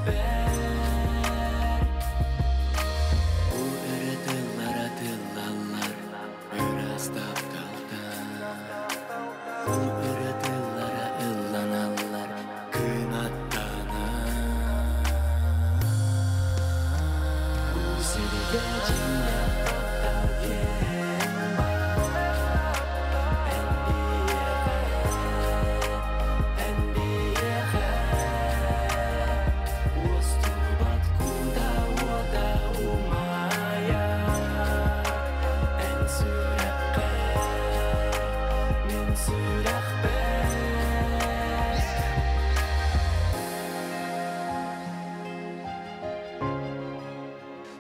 Сүрэхпэр Бу өрө тыллара тыллаллар ыраас тапталтан Бу өрө тыллара ылланаллар кынаттанан Бу сиргэ дьиҥнээх таптал диэн баар Эн биһиэхэ, эн биһиэхэ Уостубат кута уота умайар Эн сүрэххэр, мин сүрэхпэр.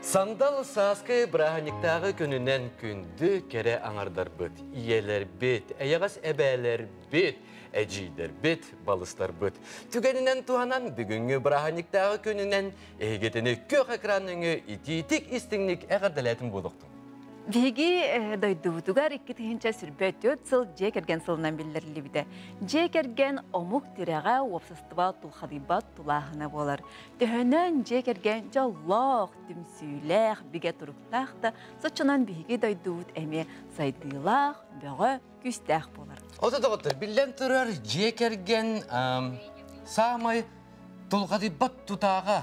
Сандал сааскы бырааһынньыктааҕы күнүнэн күндү кэрэ аҥардарбыт, ийэлэрбит, эйэҕэс эбээлэрбит, эдьиийдэрбит, балыстарбыт. Түгэнинэн туһанан бүгүҥҥү бырааһынньыктааҕы күнүнэн эһигитини күөх экран өҥө итиитик истиҥник эҕэрдэлээтим буолуохтун. Биһиги дойдубутугар 2024 сыл дьиэ кэргэн сылынан биллэриллибитэ. Дьиэ кэргэн омук тирэҕэ, уопсастыба тулхадыйбат тулааһына буолар. Төһөнөн дьиэ кэргэн дьоллоох, түмсүүлээх, бигэ туруктаах да, соччонон биһиги дойдубут эмиэ сайдыылаах, бөҕө, күүстээх буолар. Ото доҕоттор, биллэн турар, дьиэ кэргэн саамай тулхадыйбат тутааҕа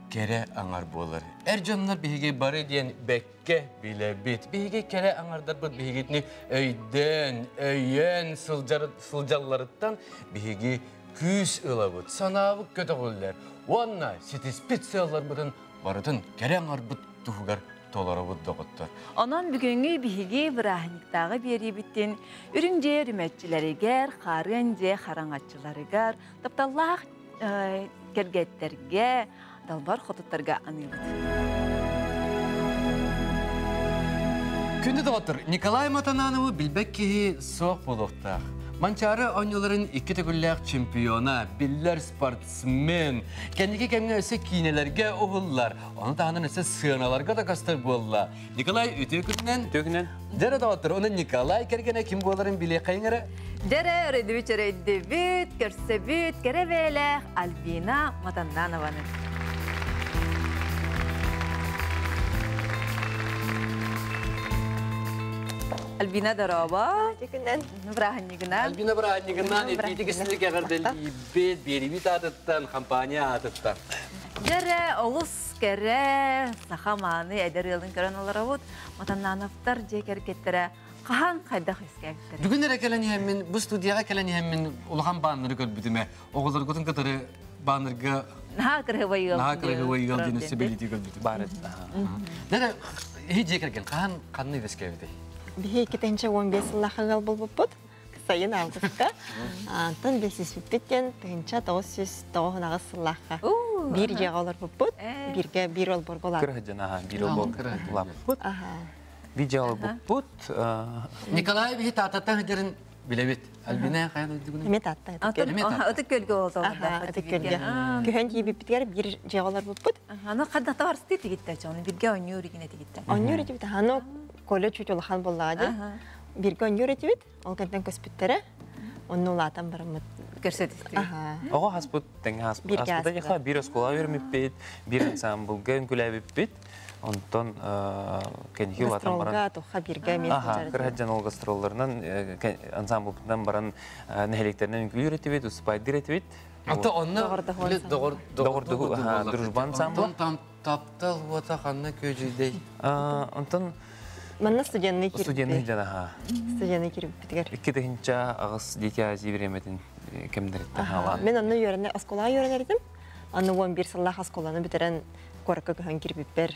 кэрэ аҥар буолар. Эр дьоннор биһиги бары диэн бэккэ билэбит. Биһиги кэрэ аҥардарбыт биһигитини өйдөөн, өйөөн сылдьалларыттан биһиги күүс ылабыт, санаабыт көтөҕүллэр уонна ситиспит сыалларбытын барытын кэрэ аҥарбыт туһугар толоробут доҕоттор. Онон бүгүҥҥү биһиги бырааһынньыктааҕы биэриибитин үрүҥ дьиэ үрүмэччилэригэр, хаарыан дьиэ хараҥаччыларыгар, тапталлаах кэргэттэргэ, далбар хотуттарга аныыбыт. Күндү доҕоттор, Николай Матанановы билбэт киһи суох буолуохтаах. Манчаары оонньууларын икки төгүллээх чемпиона, биллэр спортсмен, кэнники кэмҥэ өссө киинэлэргэ уһуллар, ону таһынан өссө сыаналарга да көстөр буолла. Николай үтүө күнүнэн. Үтүө күнүнэн. Дьэрэ доҕоттор, оны Николай кэргэнэ ким буоларын билиэххэйиҥ эрэ. Дьэрэ өрөйдүбүт өрөйдүбүт, көрсөбүт, кэрэ бэйэлээх Альбина Матаннанованы. Альбина дорообо. Күнэн. Бырааһынньыгынан. Альбина бырааһынньыгынан итиитик истиник эҕэрдэлиибит, биэрибит аатыттан, компания аатыттан. Дьэрэ олус кэрэ, саха мааны эдэр ыалын көрөн олоробут. Матаннановтар дьиэ кэргэттэрэ хаһан хайдах үскээбиттэрэ? Бүгүн эрэ кэлэн иһэммин, бу студияҕа кэлэн иһэммин улахан баннеры көрбүтүм ээ. Оҕолоргутун кытары баннерга Наһаа кырыһыбай ыал. Наһаа кырыһыбай ыал диэн өссө бэлиэтии көрбүтүм. Баар Дьэ, иһи дьиэ кэргэн хаһан ханна үөскээбитэй? Биһи 2015 сыллаахха ыал буолбуппут. Сайын августка. Антон билсиспиппит диэн 1998 сыллаахха биир дьиэҕэ олорбуппут. Бииргэ биир олборго Кырыһыдьан аха биир олборго улааппыт. Биир дьиэҕэ олорбуппут. Николай биһи таататтан сылдьарын билэбит. Альбина хайа дойдугунай? Эмиэ таатта. Ытык Көлгө олорбут. Ытык Көлгө. Күһэн тиийбиппитигэр биир дьиэҕэ олорбуппут. Аны хадда таварсты тигитте чону бирге оонньуур игине тигитте. Оонньуур этибит. Аны Коля чуть улахан буоллаҕа дии. Бирге оонньуур этибит. Ол кэнтэн көспүттэрэ. Онно улаатан бараммыт. Көрсө түстүбүт. Оҕо хаспыт тэҥҥэ хаспыт. Хаспыта диэхэ биир оскуола үөрэммиппит, биир ансаамбылга үҥкүүлээбиппит. Онтон кэнники улаатан баран туха биргэ эмиэ кыра ол гастролларынан ансамблбытынан баран нэһилиэктэринэн үҥкүүлүүр этибит, успайдыыр этибит. Ата онно доҕордуһу дружба ансамбла. Онтон таптал уота ханна күөдьүйдэй? Онтон Манна студенный кирбит. Студенный дьанаха. Студенный кирбитигэр. 2008 Дети Азии бириэмэтин кэмнэриттэн хаалаан. Мен онно үөрэнэ оскуолаҕа үөрэнэрдим. Аны 11 сыллаах оскуоланы бүтэрэн куоракка көһөн кирбиппэр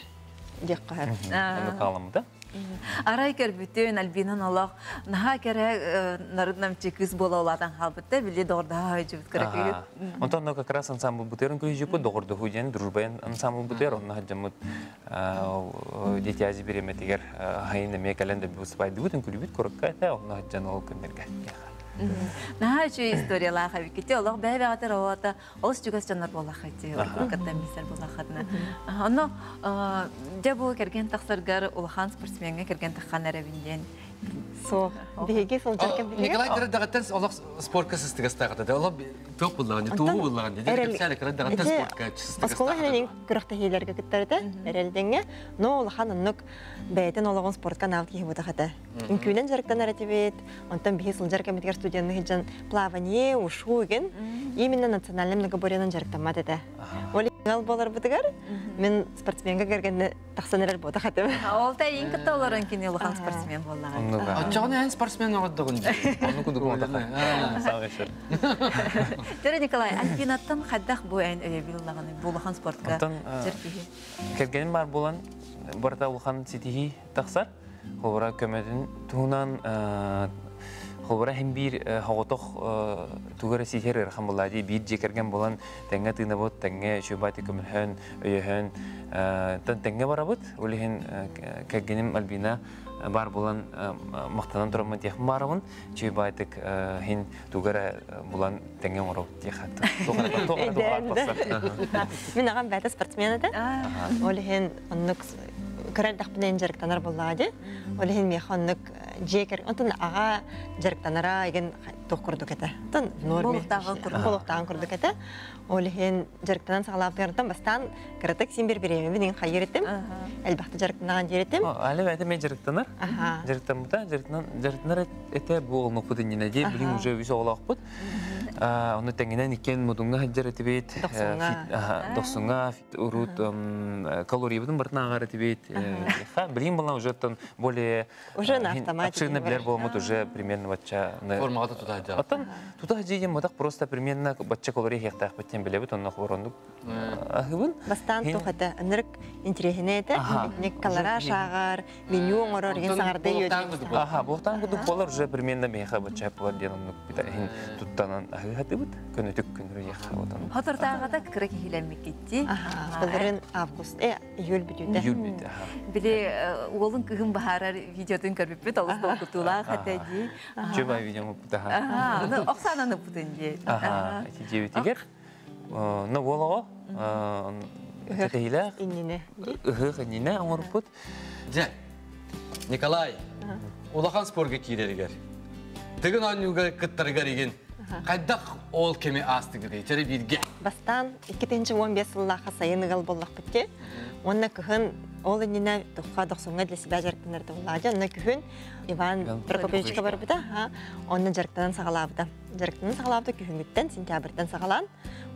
диэххэ сөп. Онно хааламмыта. Арай көрбүтүн Альбинан олох наһаа кэрэ нарыт-намчы кыыс буола улаатан хаалбытта били доҕордоһо хойдьубут кыра кыыс. Онтон онно как раз ансамбль бутырын күһүжүппүт доҕордоһуу диэн дружба ансамбль бутыр онно хаджаммыт Дети Азии бириэмэтигэр хайын эмиэ кэлэн да выступайдыбыт үҥкүлүбүт курукка этэ онно хаджан ол күннэргэ. Наһаа үчүгэй историялаах эбиккити олох бэйэ-бэҕэтэр оҕото олус чугас дьоннор буоллаххыт кытта миссэр буоллаххытына. Онно дьэ бу кэргэн тахсаргар улахан спортсмеҥҥа кэргэн таххан эрэбин диэн Суох. Биһиги сылдьар кэмбитигэр. Николай кыра олох спортка сыстыгастаах этэ. Олох туох буллаҕын, тугу буллаҕын дии. Кэпсээн кыра спортка сыстыгастаах. Оскуола иһинэн күрэхтэһиилэргэ кыттар этэ, эрэлдеңҥэ. Но улахан оннук бэйэтин олоҕун спортка анаабыт киһи буолбатах этэ. Үҥкүүнэн дьарыктанар этибит. Онтон биһи сылдьар кэмитигэр студенны сылдьан плавание, ушу игин именно национальным многоборьенан дьарыктаммат этэ. Ол ыал буоларбытыгар мин спортсменка кэргэнне тахсан эрэр буотах этим. Ол та иин кытта олорон кини улахан спортсмен буоллаҕа. Оччоҕуна эн спортсмен оҕордоҕун дии. Онну кудук оҥотоха. Саҥа ишер. Төрө Николай, Альбинаттан хайдах бу эн өйөбүл ыллаҕыный бу улахан спортка жыр киһи? Кэргэним бар буолан барыта улахан ситиһии тахсар. Холобура көмөтүн туһунан холобура иһин биир хоҕотох тугу эрэ ситиһэр ыарахан буоллаа дии биир дьиэ кэргэн буолан тэҥҥэ тыынабыт, тэҥҥэ үчүгэй көмөлөһөн, өйөһөн тэҥҥэ барабыт. Ол иһин кэргэним Альбина бар буолан махтанан тураммын диэхпин баарабын. Үчүгэй баайтык иһин тугу эрэ булан тэҥҥэ оҥоробут диэхэ. Мин аҕам бэйэтэ спортсмен этэ. Ол иһин оннук кыра эрдэхпинэ дьарыктанар буоллаҕа дии. Ол иһин миэхэ оннук дьиэ кэр онтон аҕа дьарыктанара игин туох курдук этэ. Онтон норме буолуохтааҕын курдук этэ. Ол иһин дьарыктанан саҕалаабытыгар бастаан кыратык син бир бириэмэбин игин хайыр этим. Элбэхтэ дьарыктанаҕын диир этим. Али бэйэтэ мен дьарыктанар. Дьарыктаммыта, дьарыктанар этэ бу олнукпут иннинэ дии билин уже үс оҕолоохпут. Ону тэҥинэн иккиэн мудуҥҥа сылдьар этибит. Дохсуҥҥа урут калориябытын барытын ааҕар этибит. Билин буолан уже оттон более уже на автомате. Обширно билэр буолмут уже примерно бачча. Формаҕа тута сылдьар. Оттон тута сылдьар мотах просто примерно бачча калория иһиэхтээхпит диэн билэбит, онно хороннук аһыбын. Бастаан туох этэ, ынырык интириэһинэй этэ. Итинник калораж ааҕар, меню оҥорор, игин саҥарда үөрдүбүт. Аха, буохтаан курдук буолар уже примерно миэхэ бачча буолар диэн оннук иһин туттанан аһыы көнөтүк күнүрү отон. Хотортааҕата кыра киһилэммиккитти. Былырын август, июль бүтүүтэ. Июль бүтэ. Били уолун кыһын баһарар видеотун көрбүппүт олус долгутуулаах этэ дии. Чөбай видео муппутаха. Аха, Оксананы путун дии. Аха, ити дебитигер. Но уолого кэтehилээх иннине. Ыһыах иннине оҥорбут. Дьэ, Николай, улахан спорга киирэригэр, тыгын оонньууга кыттарыгар игин, хайдах ол кэми аастыгыный? Чэрэ бииргэ. Бастаан 2015 сыллаахха сайын ыал буоллахпыт дии. Уонна кыһын ол иннинэ тухха дохсуҥҥа для себя дьарыктанар буоллаҕа. Онно күһүн Иван Прокопьевичка барбыта, онно дьарыктанан саҕалаабыта. Дьарыктанан саҕалаабыта күһүҥҥүттэн, сентябрьтан саҕалаан,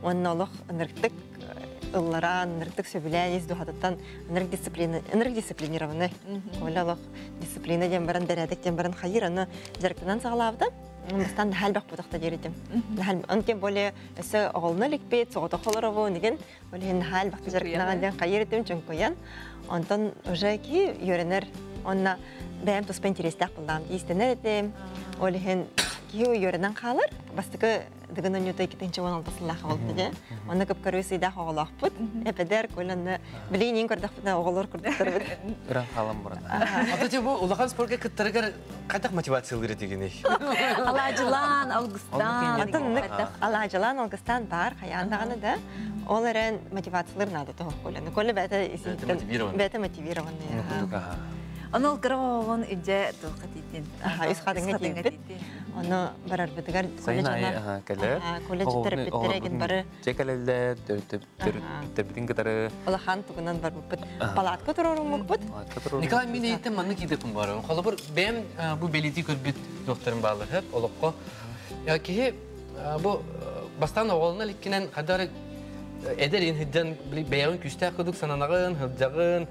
уонна олох ынырыктык ылларан, ынырыктык сөбүлээн ис дууһатыттан ынырык дисциплина, ынырык дисциплинированный. Оля олох дисциплина диэн баран, бэрээдэк диэн баран хайыр, аны дьарыктанан саҕалаабыта. Бастаан наһаа элбэх буотахта диир этим. Он тем более өссө оҕолоно иликпит, соҕотох олоробун деген, ол иһин наһаа элбэхтэ дьарыктанаҕын диэн хайыр этим, чөҥкөйөн. Онтон уже ки үөрэнэр, онно бэйэм туспа интерестээх буоллаҕым, иистэнэр этим. Ол иһин киһи үөрэнэн хаалар. Бастакы Дыгын оонньуута 2016 сыллаах буолбута дьэ. Онно кып-кырыы сыйдаах оҕолоохпут. Эпэдэр, көлөннө билигин иин көрдөхпүтүнэ оҕолор курдуктарбыт. Ыран хаалан баран. Ата бу улахан спортка кыттарыгар хайдах мотивациялыыр этигиний? Алаадьылаан, алгыстаан. Атын алаадьылаан, алгыстаан бар, хайаан даҕаны да. Ол эрэн мотивациялыр наада тоһох көлөнө. Көлө бэйэтэ бэйэтэ мотивированный. Ону ол кыра оҕоҕун илдьэ туохха тиийдин? Үс хатыҥҥа тиийбит. Ону барарбытыгар Сайын аайы кэлэр. Колледж төрөппүттэрэ эгин бары. Дьэ кэлэллэр, төрөппүттэрбитин кытары. Улахан тугунан барбыппыт. Палатка туруоруммуппут. Николай, мин эйиттэн маннык иитеппин барым. Холобур, бэйэм бу бэлиэтии көрбүт туохтарым баалар хөп, олоххо. Киһи бу бастаан оҕолуна иликкинэн хадары эдэр ин хыджан бэйэҕин күүстээх курдук сананаҕын, хылдьаҕын,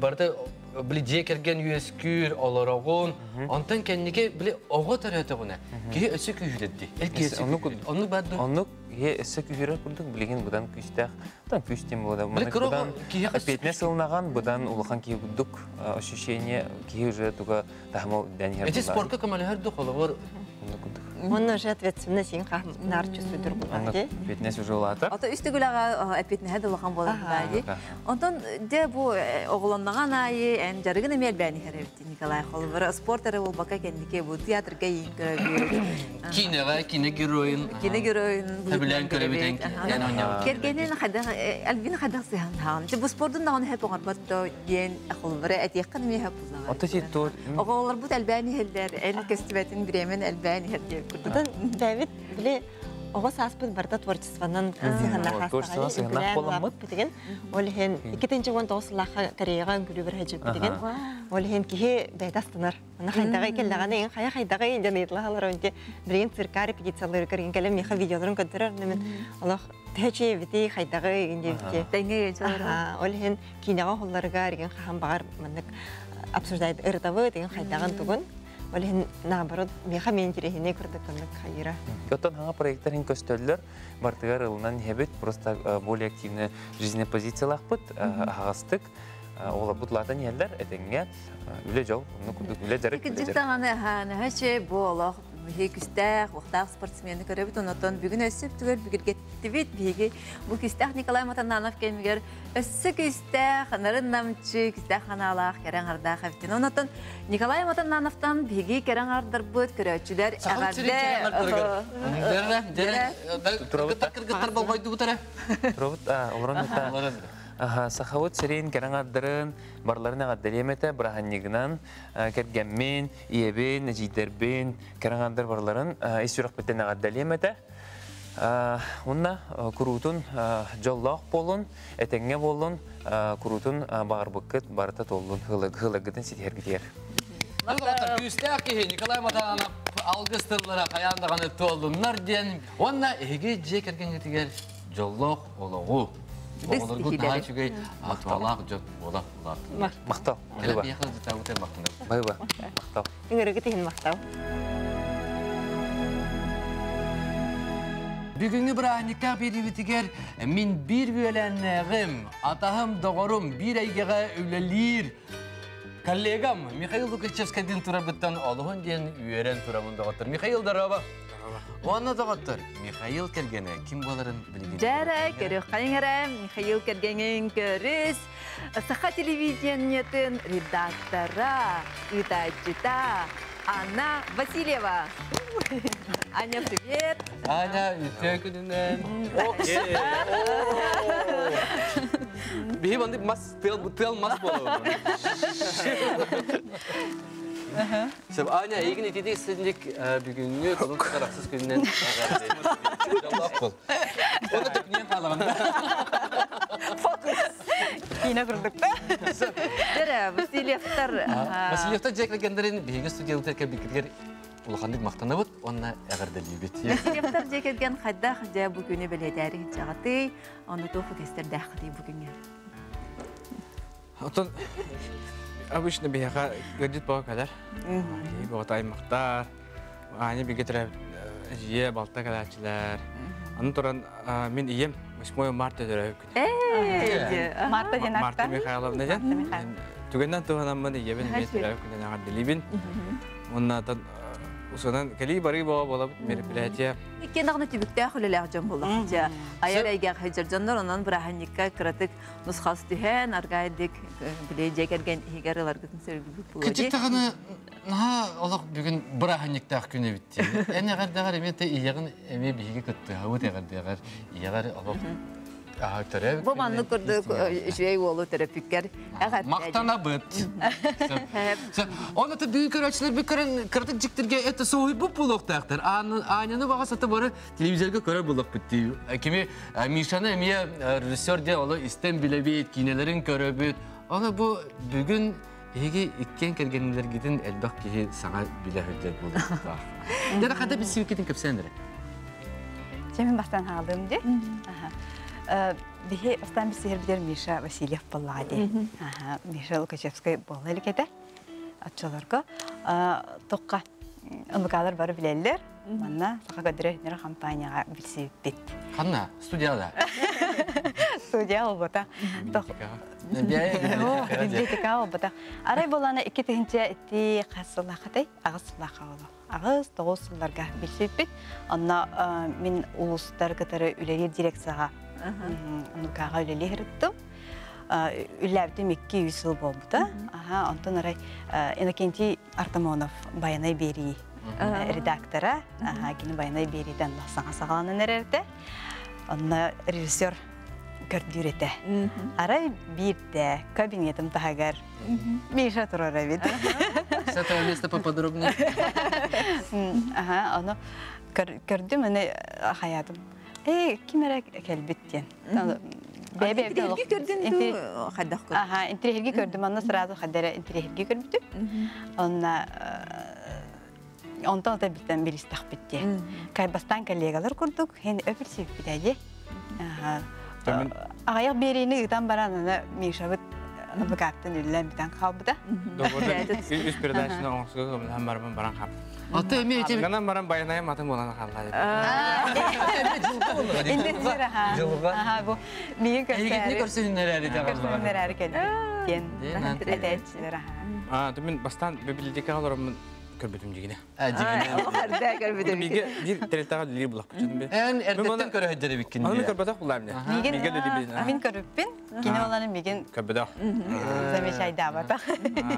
барыта били дьиэ кэргэн үөскүүр, олороҕун. Онтон кэнники били оҕо төрөөтөҕүнэ киһи өссө күүһүрэрди. Эр киһи өссө күүһүрэр. Оннук баар дуо? Оннук киһи өссө күүһүрэр курдук билигин быдан күүстээх. Тан күүс диэн буолар. Били кыра Быдан киһиэхэ эппиэтинэс ылынаҕан, быдан улахан киһи курдук ощущение киһи уже туга таһыма үрдээн иһэр Эти буоллаҕа. спортка көмөлөһөр да холобур. Оннук курдук. Онно уже ответственность син нар чувствуйдур булла. Фитнес уже улаатар. Ото үс төгүлэҕэ эппиэтинэһэ да улахан буолар баайы. Онтон дьэ бу оҕолонноҕун аайы эн дьарыгын эмиэ элбээн иһэр эбит Николай Холобура спорт эрэ буолбакка кэнники бу театрга иин көрөбүт. Кинеҕэ кине геройун. Кине геройун. Сөбүлээн көрөбүт эн оонньообут. Кэргэнин хайдах Альбина хайдах сыһаннаҕын. Бу спордун даҕаны хэп оҥорбот диэн холобура этиэххин эмиэ хэп буллаҕа. Ото си ту Оҕолорбут элбээн иһэллэр, эн көстүбэтин бириэмэн элбээн иһэр диэн курдук. Бэбит били оҕо сааспыт барыта творчествонан сыһаннаах Творчествонан сыһаннаах буоламмыт. Битигин ол иһин 2019 сыллаахха Кореяҕа үҥкүүлүү бара сылдьыбытыгын ол иһин киһи бэйэтэ астынар. Аны хайдаҕай кэллэҕинэ эн хайа хайдаҕай диэн ыйыталаһалар онти билигин цирка репетицияларыгар ин кэлэн миэхэ видеоларын көрдөрөр мен олох тэчи бити хайдаҕай ин диэбити. Тэҥҥэ Ол иһин киинэҕэ уһулларыгар игин хаһан баҕар маннык обсуждать ырытабыт игин хайдаҕын тугун. Ол иһин наоборот миэхэ мен интэриэһинэй курдук оннук хайыра. Оттон хаҥа проекттар иһин көстөллөр, бартыгар ылынан иһэбит, просто более активная жизненная позициялаахпыт, аһаҕастык оҕолорбут улаатан иһэллэр, этэҥҥэ үлэ дьол, онно курдук үлэ дьарык. Кырдьык даҕаны наһаа бу олох биһиги күстээх, уохтаах спортсмены көрөбүт, онотон бүгүн өссө түгэр бүгүргэттибит биһиги бу күстээх Николай Матананов кэмигэр өссө күстээх, нарын намчы, күстээх ханаалаах, кэрэ аҥардаах эбитин. Онотон Николай Матанановтан биһиги кэрэ аҥардарбыт, көрөөччүлэр эҕэрдэ. Кыргыттар болҕойдубут эрэ. Турабыт, олорон это. Сахабыт сирин кэрэ аҥардарын барыларын эҕэрдэлиэм этэ, бырааһынньыгынан кэргэммин, ийэбин, эдьиийдэрбин, кэрэ аҥардар барыларын ис сүрэхпиттэн эҕэрдэлиэм этэ. Уонна куруутун дьоллоох буолун, этэҥҥэ буоллун, куруутун баҕарбыккыт барыта туоллун, ыһыаларгытын ситиһэргитигэр. Күүстээх киһи Николай Матанов алгыс тыллара хайаан даҕаны туоллуннар диэн уонна эһиги дьиэ кэргэҥҥитигэр дьоллоох олоҕу оҕолоргут наһаа үчүгэй матвалаах дьон буола улааттылар. Махтал. Баһыыба. Махтал. Ыҥырыгыт иһин махтал. Бүгүҥҥү бырааһынньыкка биэриибитигэр мин биир үөлээннээҕим, атаһым, доҕорум, биир эйгэҕэ үлэлиир коллегам Михаил Лукачевскайдыын турарбыттан олуһун диэн үөрэн турабын доҕоттор. Михаил, здорово! Уонна доҕоттор, Михаил кэргэнэ ким буоларын билигин. Дьэрэ, көрүөххэйиҥ эрэ, Михаил кэргэҥин көрүс. Саха телевидениетын редактора, ыытааччыта Анна Васильева. Аня, привет! Аня, үтүө күнүнэн. Биһи маннык мас, тыал, тыал мас буолуо. Сөп, Аня, эйигин ититик синник бүгүҥҥү кулун тутар ахсыс күнүнэн дьоллоох бол. Оны төпнүөн хаалаҕын. Фокус. Киинэ курдук да. Дэрэ, Васильевтар. Васильевтар дьиэ кэргэннэрин биһиги студиябытыгар кэлбиккитигэр улаханнык махтанабыт уонна эҕэрдэлиибит. Васильевтар дьиэ кэргэн хайдах дьэ бу күнү бэлиэтээри сылдьаҕытый, ону туох үгэстэрдээххитий бу күҥҥэ? Оттон обычно биһиэхэ ыалдьыт бөҕө кэлэр. Киһи бөҕөтө аймахтар, Аня бигэ төрөөбүт эдьиийэ, балта кэлээччилэр. Аны туран мин ийэм 8 марта төрөөбүт күнэ. Марта диэн Марта Михайловна диэн. Түгэннэн туһанаммын ийэбин эмиэ төрөөбүт күнүн эҕэрдэлиибин. Уонна усунан кэлии барыы бөҕө буолабыт мероприятие. Иккиэн даҕаны түбүктээх үлэлээх дьон буоллахча. Айар эйгээх сылдьар дьоннор онон бырааһынньыкка кыратык нусхас түһэн, аргаайдык били дьиэ кэргэн иһигэр ыларгытын сөргүбүт буолуо. Кырдьык даҕаны наһаа олох бүгүн бырааһынньыктаах күн эбит дии. Эн эҕэрдэҕэр эмиэ те ийэҕин эмиэ биһиги кыттыһабыт эҕэрдэҕэр ийэҕэр олох Бу маннык курдук үчүгэй уолу төрөппүккэр эҕэрдэ. Махтанабыт. Оны бүгүн көрөөччүлэр бүк көрөн кыратык дьиктиргэ это соһуйбут буолуохтаахтар. Аняны баҕа саты бары телевизорга көрөр буолуохпут дии. Кими Мишаны эмиэ режиссер диэн оло истэн билэбит, киинэлэрин көрөбүт. Оны бу бүгүн эһиги иккиэн кэргэннилэргитин элбэх киһи саҥа билэ сылдьар буолуохтаах. Дьэ, хата билсибиккитин кэпсээн эрэ. Чэ, мин бастаан хаалыым дии. Биһи бастаан билсиһэрбитигэр Миша Васильев буоллаҕа дии. Миша Лукачевскай буола илик этэ. Оччолорго тоққа МВК-лар бары билэллэр. Манна Саха көдөрө компанияҕа билсибиппит. Ханна? Студияда? Студия болбута. Библиотека болбута. Арай болана 2 тыһынча ити хас сыллаахатай? 8 сыллааха боло. 8-9 сылларга билсиппит. Онно мин улуустар кытары үлэлиир дирекцияга нукаға үлэлии сырыттым. Үллээбитим 200 сыл болбута. Аха, онтон арай Иннокентий Артамонов Байанай берии редактора, аха, кини Байанай бериден саҥа саҕаланан эрэрдэ. Онно режиссер көрдүүр этэ. Арай биирдэ кабинетым таһыгар Миша турар эбит. С этого места поподробнее. Аха, ону көрдүм, аны хаятым. Э, ким эрэ кэлбит диэн. Бэбэ көрдүн дуу, хайдах көрдүн? Аха, интириэһиргии көрдүм, онно сразу хадара интириэһиргии көрбүтүм. Онна онтон ата битен билистахпит диэн. Кайбастан коллегалар курдук, хен өпүл сиппит. Аха. Аяк берини ытан баран аны Мишабыт быкаттан үллэн битен халбыта. Үс передачаны оңсуга көмөлһөн барбын баран хап. Аты эми эти Ганан баран баянайым атын болан халла. Интенсив аха. Жылга. Аха, бу миги Эгитни көрсөөрү. көрсүннер Көрсөннөр әри келди. Диэн. Диэн. Этээччилер аха. А, мен бастан библиотекага олоромун көрбүтүм жигине. Харда көрбүтүм. Миге бир терелтага лир булак бутун бе. Эн эрдеттен көрөһөддөрү биккин. Аны көрбөтөх булар мне. Миген Миге лили мин көрүппүн. Кини оланы миген көрбөтөх. замечайдаабата.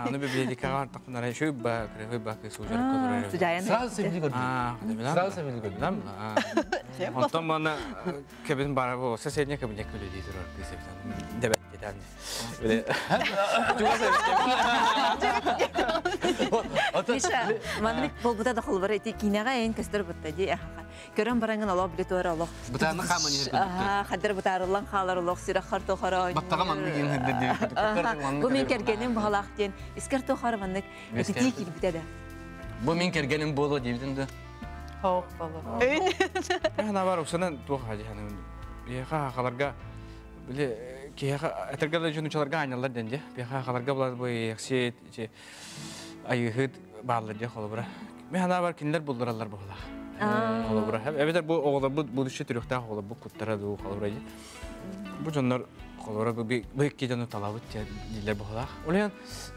Аны библиотекага такынара шөй ба, кыры ба кы сужар көтөрөр. Сужайын. Сразу себили көрдүм. А, Сразу себили көрдүм. Онтон мана кебин бара бу соседний кабинет күлү дей турар кы дебет детан. Биле. Миша, маннык болбута да холбар эти кинега эн көстөр бутта ди. Көрөн барангын олох биле туара олох. Бутааны хаман ер Аха, хаддар бутарылан халар олох сира харто хара. Баттага манны кийин хырдыр. Бу мен кергеним бухалах диэн искер тохар маннык эти килбите да. Бу мен кергеним болу дейбитин да. Хоқ болу. Өйн. Мен бар усанан туох хаҗи ханы. Бияха халарга биле кияха этергәле жунучаларга айналар денде. Бияха халарга булар бу якси че айыгыт баалар же холобура. Мен хана бар кинлер булдуралар була. Холобура. Эбетер бу оголор бу будущий түрөктә холобура бу куттара ду холобура. Бу жоннор холобура бу бу ки жону талабыт дилер була. Улен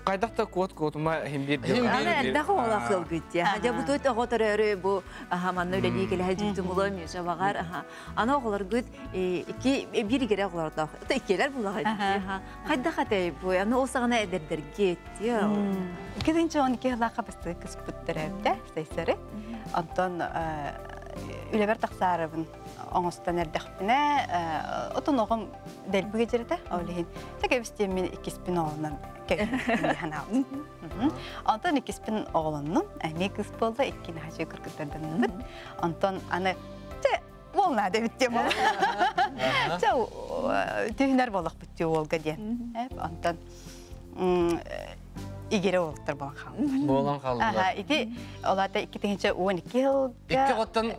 кайдакта куот куотума хим бир. Ана элбэх оҕолоох кылгыт дии. Дьэ бу туут оҕо төрөөрү бу аха манна үлэлии кэлэ сылдьыбытым буолуо Миша баҕар аха. Аны оҕолоргут икки биир игирэ оҕолордоох. Ото иккиэлэр буллаҕа дии. Хайдах этэй бу? Аны ол саҕана эдэрдэргит дии. 2012 сыллаахха бастакы кыыспыт төрөөбүтэ, Сайсары. Онтон үлэбэр тахсаарыбын оҥостон эрдэхпинэ, отон оҕом дэлби дьэрэтэ, ол иһин тэкэбистиэн мин иккиспин оҕолонон кэбистим. Онтон иккиспин оҕолоннум, эмиэ кыыс буолла, икки наһаа кыргыттарданныбыт. Онтон аны чэ уол наада эбит диэн буолла. Чэ түһүнэр буоллахпыт дии уолга диэн. Онтон игире уолаттар буолан хааллылар. Буолан хааллылар. Аха, ити олата 2012 сылга. Икки оттон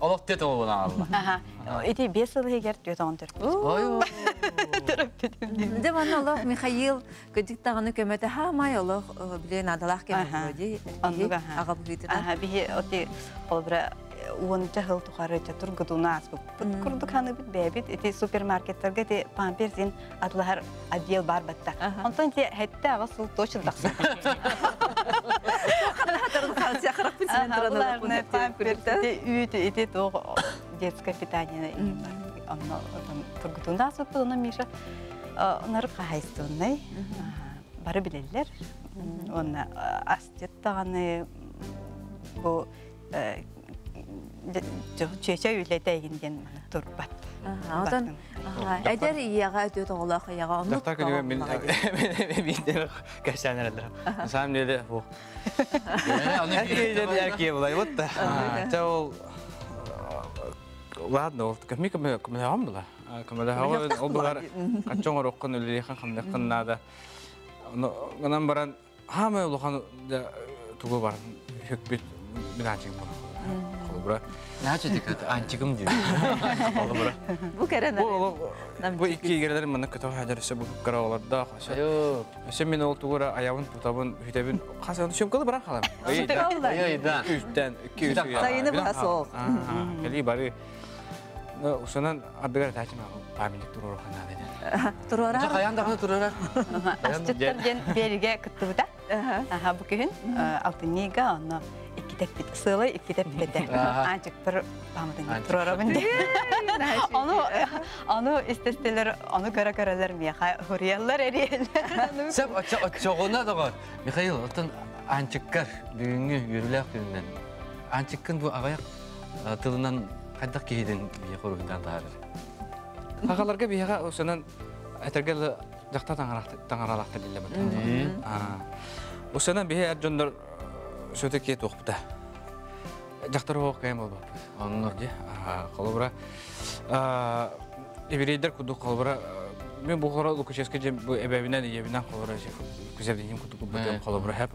олох тет болан алла. Аха, ити 5 сыл иһигэр 44. Ой. Төрөппүтүм. Дьэ манна олох Михаил кырдьык даҕаны көмөтө хаамай олох биле наадалаах кэмэ дии. Оннук аха. Аҕа быһыытынан. Аха, биһи оти холобура уонча сыл тухары тургутууну ааспыппыт курдук ханыыбыт бэйэбит ити супермаркеттарга ити памперсин атылаһар отдел бар батта. Онтон ити хэттэ аҕыс сыл точно тахсар. Памперс ити үүт ити туох детское питание онно тургутууну ааспыппыт онно Миша онор хаһайыстыбыннай бары билэллэр. Онна асчыт даҕаны бу чүөчэ үлэтэ диэн турбат. Онтон эдэр ийэҕэ өтө оҕолоох ийэҕэ оннук Дохтор күнүгэр мин мен кэсән эрэллэр. На самом деле бу. Эркие булай вот да. Те ол ладно, ол кеми кеми кеми хам була. Кеми ол булар качон ороккон үлелехан хамнаккан надо. Но гынан баран хама улахан тугу бар. Хөкпүт биначык бар. Холобура. Наче тик антигым дип. Холобура. Бу кэрэн Бу бу икки игерелер мына көтө хаҗар бу кара оларда. Айо. Өсө мен ол тугура аябын тутабын хүтебин касан сөмкөлө баран халам. Ой, да. Үстен 200. Сайыны баха соох. Кели бары. Усунан ардыгар этээчим памятник туруору ханаады. Туруорар. Хайан даҕаны туруорар. Асчыттар диэн биэригэ кыттыбыта. Аха бу күһүн алтынньыга онно икки тэппит сыалай икки тэппит этэ. Аанчыкпар памятник туруорабын диэн. Ону ону истестелер ону көрө көрөлөр миэхэ хуруйаллар эриэллэр. Сөп оччоҕуна доҕор. Михаил, оттон Аанчыккар бүгүҥҥү үөрүүлээх күнүнэн Аанчыккын бу аҕыйах тылынан хайдах киһитин биһиэхэ уруһуйдаан таһаарар? Хахаларга биһиэхэ усунан этэргэ дьахтар таҥаралаахтар диллэ бата. Усунан биһи эр дьоннор все-таки туохпута. Дьахтар оһох кэм болбаппыт. Онно. Холобура, еврейдер курдук холобура мен бу хоро Лукачевский же бу эбэбинен ийэбинен холобура күзэбдиним курдук бутым холобура хэп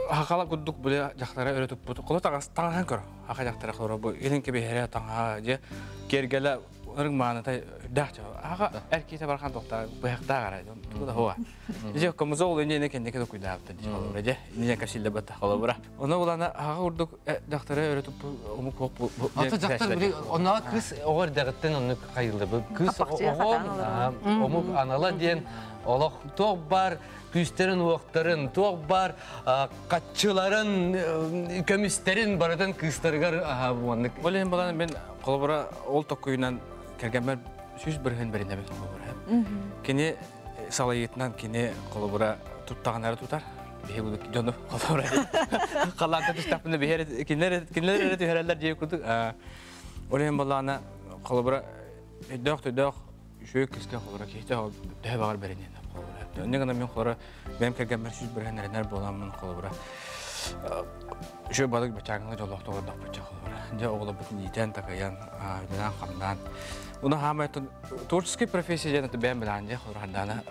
хахала курдук бу дьахтара өрө туппут холо тагас таҥаһан көр хаха дьахтара холобура бу илин кебиһэрэ таҥаһа же кергеле ырыҥ мааныта үрдээх аха эр киһи бархан тохта быһахтаах арай тугу да хуа же комзол ине кеннеке токуйдаабыта ди холобура же ине касилла бата холобура ону булана хаха курдук дьахтара өрө туппу омук хоп Ата дьахтар били онноо кыс оҕо эрдэҕиттэн оннук хайыллар. Бу кыс оҕо омук анала диэн олох туох бар күүстэрин уохтарын, туох бар хаччыларын, көмүстэрин барытын кыыстарыгар уоннык. Ол иһин балан мен холобура ол токкуйунан кэргэммэр 100% бэринэбин холобура. Кини салайытынан кини холобура туттаҕынары тутар. Биһи бу дьону холобура халаанта түстэхпинэ биһи кинилэр кинилэр эрэ түһэрэллэр диye курдук. Ол иһин балаана холобура өйдөөх төйдөөх үчүгэй кыыска холобура киһитэ төһө баҕар бэринэн холобура. Онно гына мен холобура бэйэм кэргэммэр 100% эрэнэр буоламмын холобура үчүгэй балык бачааҥҥа дьоллоохтук олордохпутча холобура. Дьэ оҕолорбутун иитэн такайан үлэлээн хамнаан Уна хаамай творческий профессия диэн бэйэм билээн дьэ холобура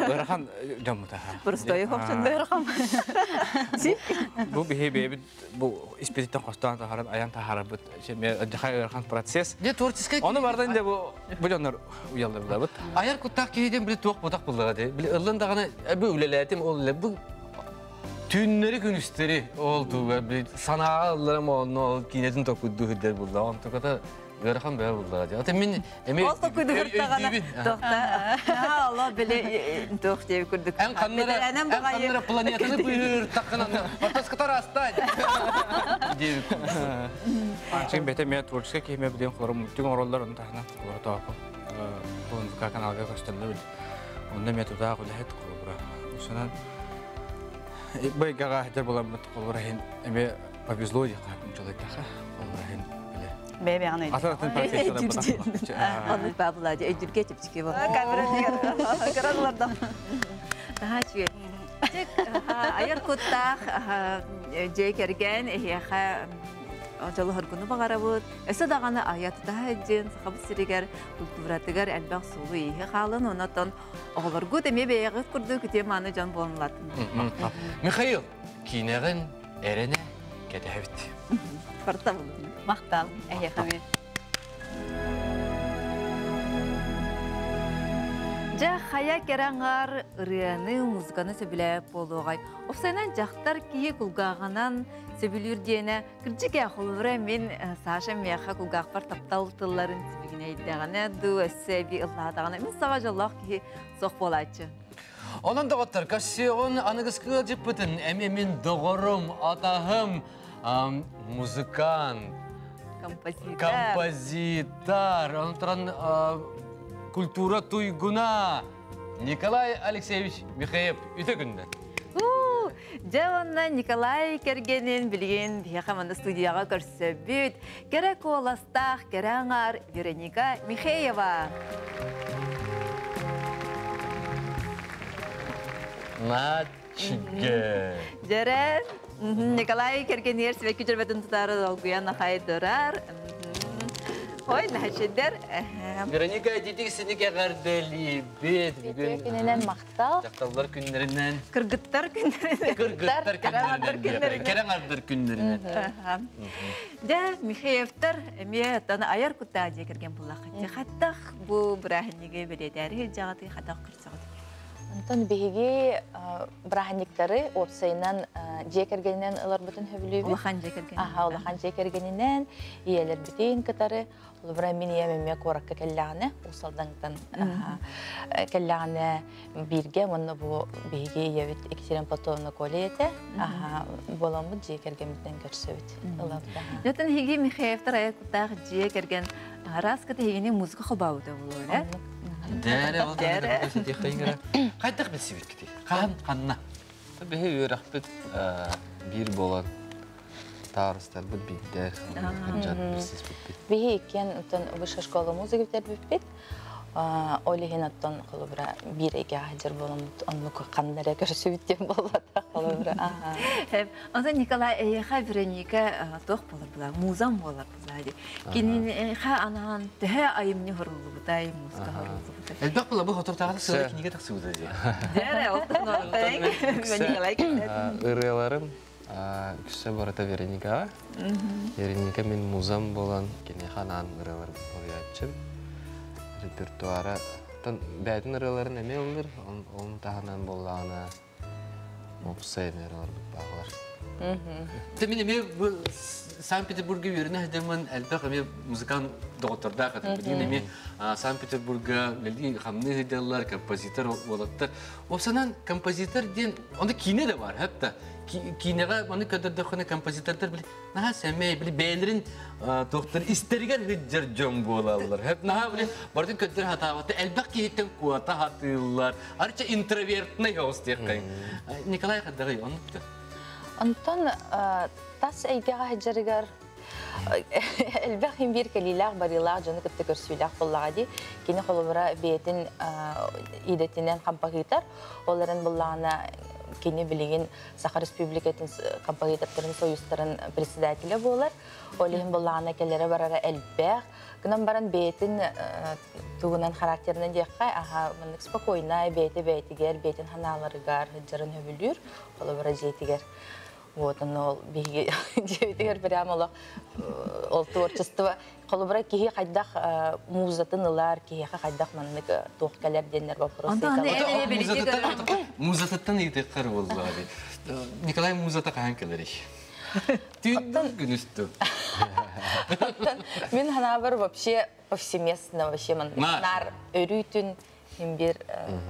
ыарахан дьоммута. Простой хопчон ыарахан. Бу биһи бэйэбит бу испититтэн хостоон таһааран айан таһаарарбыт ыарахан процесс. Дьэ творческий Ону бардан дьэ бу бу дьоннор уйалларбыт. Айар куттаах киһи диэн били туох бутах буллаҕа дии. Били ыллын даҕаны бу үлэлээтим ол үлэ бу түүннэри күнүстэри ол туга били санааҕа ылларым онно ол киинэтин токуйдуу сылдьар булла. Онтуката ыарахан бэйэ буллаҕа дии. Ата мин эми Ол токуйдугуртаҕана тохта алла били туох диэби курдук. Эн ханнара эн ханнара планетаны быыһыыр таххынан ортоскотор астаан диэби Анчын бете мен творческий киһиме билен холорум түн ороллор onu таһынан холоро тоопу бу каналга көстөллөр бил. Онно мен тутаах үлэһит холобура. Усунан байгаға хәтер буламмыт холобура хин эме повезло ди хапым чолайтаха холобура хин биле. Бэйбэҕин Атын атын профессияда Оннук баабыла ди өйдүргэ чэпчэки бол. Камера Караларда. Наһаа үчүгэй. Айар куттаах дьиэ кэргэн эһиэхэ дьолуһоргуну баҕарабыт. Өссө даҕаны айа тутаһа дьин Сахабыт сиригэр культуратыгар элбэх суолу-ииһи хаалын, онон оҕолоргут эмиэ бэйэҕит курдук үтүө мааны дьон буолан Михаил, киинэҕин эрэнэ кэтэһэбит. Барта Махтал, эһиэхэ. Дьэ, хайа кэрэҥар ырыаны, музыканы сөбүлээбит буолуоҕай. Офсайынан дьахтар киһи кулгааҕынан сөбүлүүр диэнэ кырдьык ээ, холобура мин Саша миэхэ кулгаахпар таптал тылларын сибигинэйдэҕинэ дуу, өссө эбии ыллаатаҕына мин саҕа дьоллоох киһи суох буолааччы. Онон доҕоттор, көрсүөҕүн аныгыскы ыалдьыппытын эмиэ мин доҕорум, атаһым, музыкант, композитор, композитор, онон туран культура туйгуна Николай Алексеевич Михеев үтө күннэн. Дьэ уонна Николай кэргэнин билигин биһиэхэ манна студияҕа көрсөбүт. Кэрэ куоластаах кэрэ аҥаар Вероника Михеева. Начиге. Дьэрэ, Николай кэргэнигэр сибэкки дьөрбөтүн тутаары долгуйан ахай турар. Ой, наһачидер. Вероника, ититик синик эҕэрдэлиибит. Бүгүн күнүнэн махтал. Дьахталлар күннэринэн. Кыргыттар күннэринэн. Кыргыттар күннэринэн. Кэрэ аҥардар күннэринэн. Дьэ, Михеевтар эмиэ оттон айар куттаа дьиэ кэргэн буллаххыт. Хаттах бу бырааһынньыгы бэлиэтээри сылдьаҕытый, хатах көрсөҕүт? Онтон биһиги бырааһынньыктары уопсайынан дьиэ кэргэнинэн ыларбытын сөбүлүүбүт. Улахан дьиэ кэргэнинэн. Аха, улахан дьиэ кэргэнинэн, ийэлэрбитин кытары. Холобура, мин ийэм эмиэ куоракка кэллэҕинэ, Уус Алдантан кэллэҕинэ бииргэ, уонна бу биһиги ийэбит Екатерина Платоновна Коля этэ. Аха, буоламмыт дьиэ кэргэммитинэн көрсөбүт. Ылабыт. Дьэтин иһиги Михеевтар айар куттаах дьиэ кэргэн араас кыта иһигини музыка холбообута буолуо, э? Дээрэ, ол дээрэ. Хайдах билсибиккитий? Хаһан, ханна? Биһи үөрэхпит биир буолан таарыстарбыт биирдэр, дьон билсиспиппит. Биһи иккиэн оттон высшая школа музыки бүтэрбиппит. Ол иһин оттон холобура биир эйгэҕэ сылдьар буоламмыт оннук ханна эрэ көрсүбүт диэн буолбатах холобура. Онтон Николай эйиэхэ Вероника туох буолар була музам буолар була дии. Киниэхэ анаан төһө айымньы хоруллубутай, музыка хоруллубутай? Элбэх була бу хотуртааҕы сыла кинигэ тахсыбыта дии. Дээрэ, оттон Николай Ырыаларым үксэ барыта Вероникаҕа. Вероника мин музам буолан киниэхэ анаан ырыалар суруйааччым. Репертуара бэйэтин ырыаларын эмиэ ыллыр, onun таһынан буоллаҕына уопсай эмиэ ырыаларбыт бааллар. Те мин эмиэ бу Санкт-Петербурга үөрэнэ сылдьаммын элбэх эмиэ музыкант доҕоттордоох этим. Билигин эмиэ Санкт-Петербурга үлэлии хамныы сылдьаллар, композитор уолаттар. Уопсанан композитор диэн, онно киинэ да бар, хатта. Киинэҕэ маны көрдөрдөххүнэ композитордар били наһаа сэмэй, били бэйэлэрин туохтар истэригэр сылдьар дьон буолаллар. Хэп наһаа били барытын көрдөр хатаабатта элбэх киһиттэн куота хатыыллар. Арча интровертный оҕус диэххэ. Николай хайдаҕый оннук Онтон тас эйгэҕэ сылдьарыгар элбэх биир кэлиилээх барыылаах дьону кытта көрсүүлээх буоллаҕа дии. Кини холобура бэйэтин идэтинэн хампаһыытар, ол эрэн буллаҕына кини билигин Саха Республикатын композитордарын союзтарын председателэ буолар. Ол иһин буллаҕына кэлэрэ барара элбэх. Гынан баран бэйэтин тугунан характерынан диэххэ, аха маннык спокойнай, бэйэтэ бэйэтигэр, бэйэтин ханааларыгар сылдьарын сөбүлүүр, холобура дьиэтигэр. Вот, ону ол биһиги дьиэбитигэр прямо олох ол творчество холобура киһи хайдах музатын ылар, киһиэхэ хайдах маннык туох кэлэр диэннэр вопрос Музатыттан ыйытыаххар буоллаҕа дии. Николай музата хаһан кэлэрий? Түүн күнүстү. Мин ханаабар вообще повсеместно вообще наар өрүүтүн бир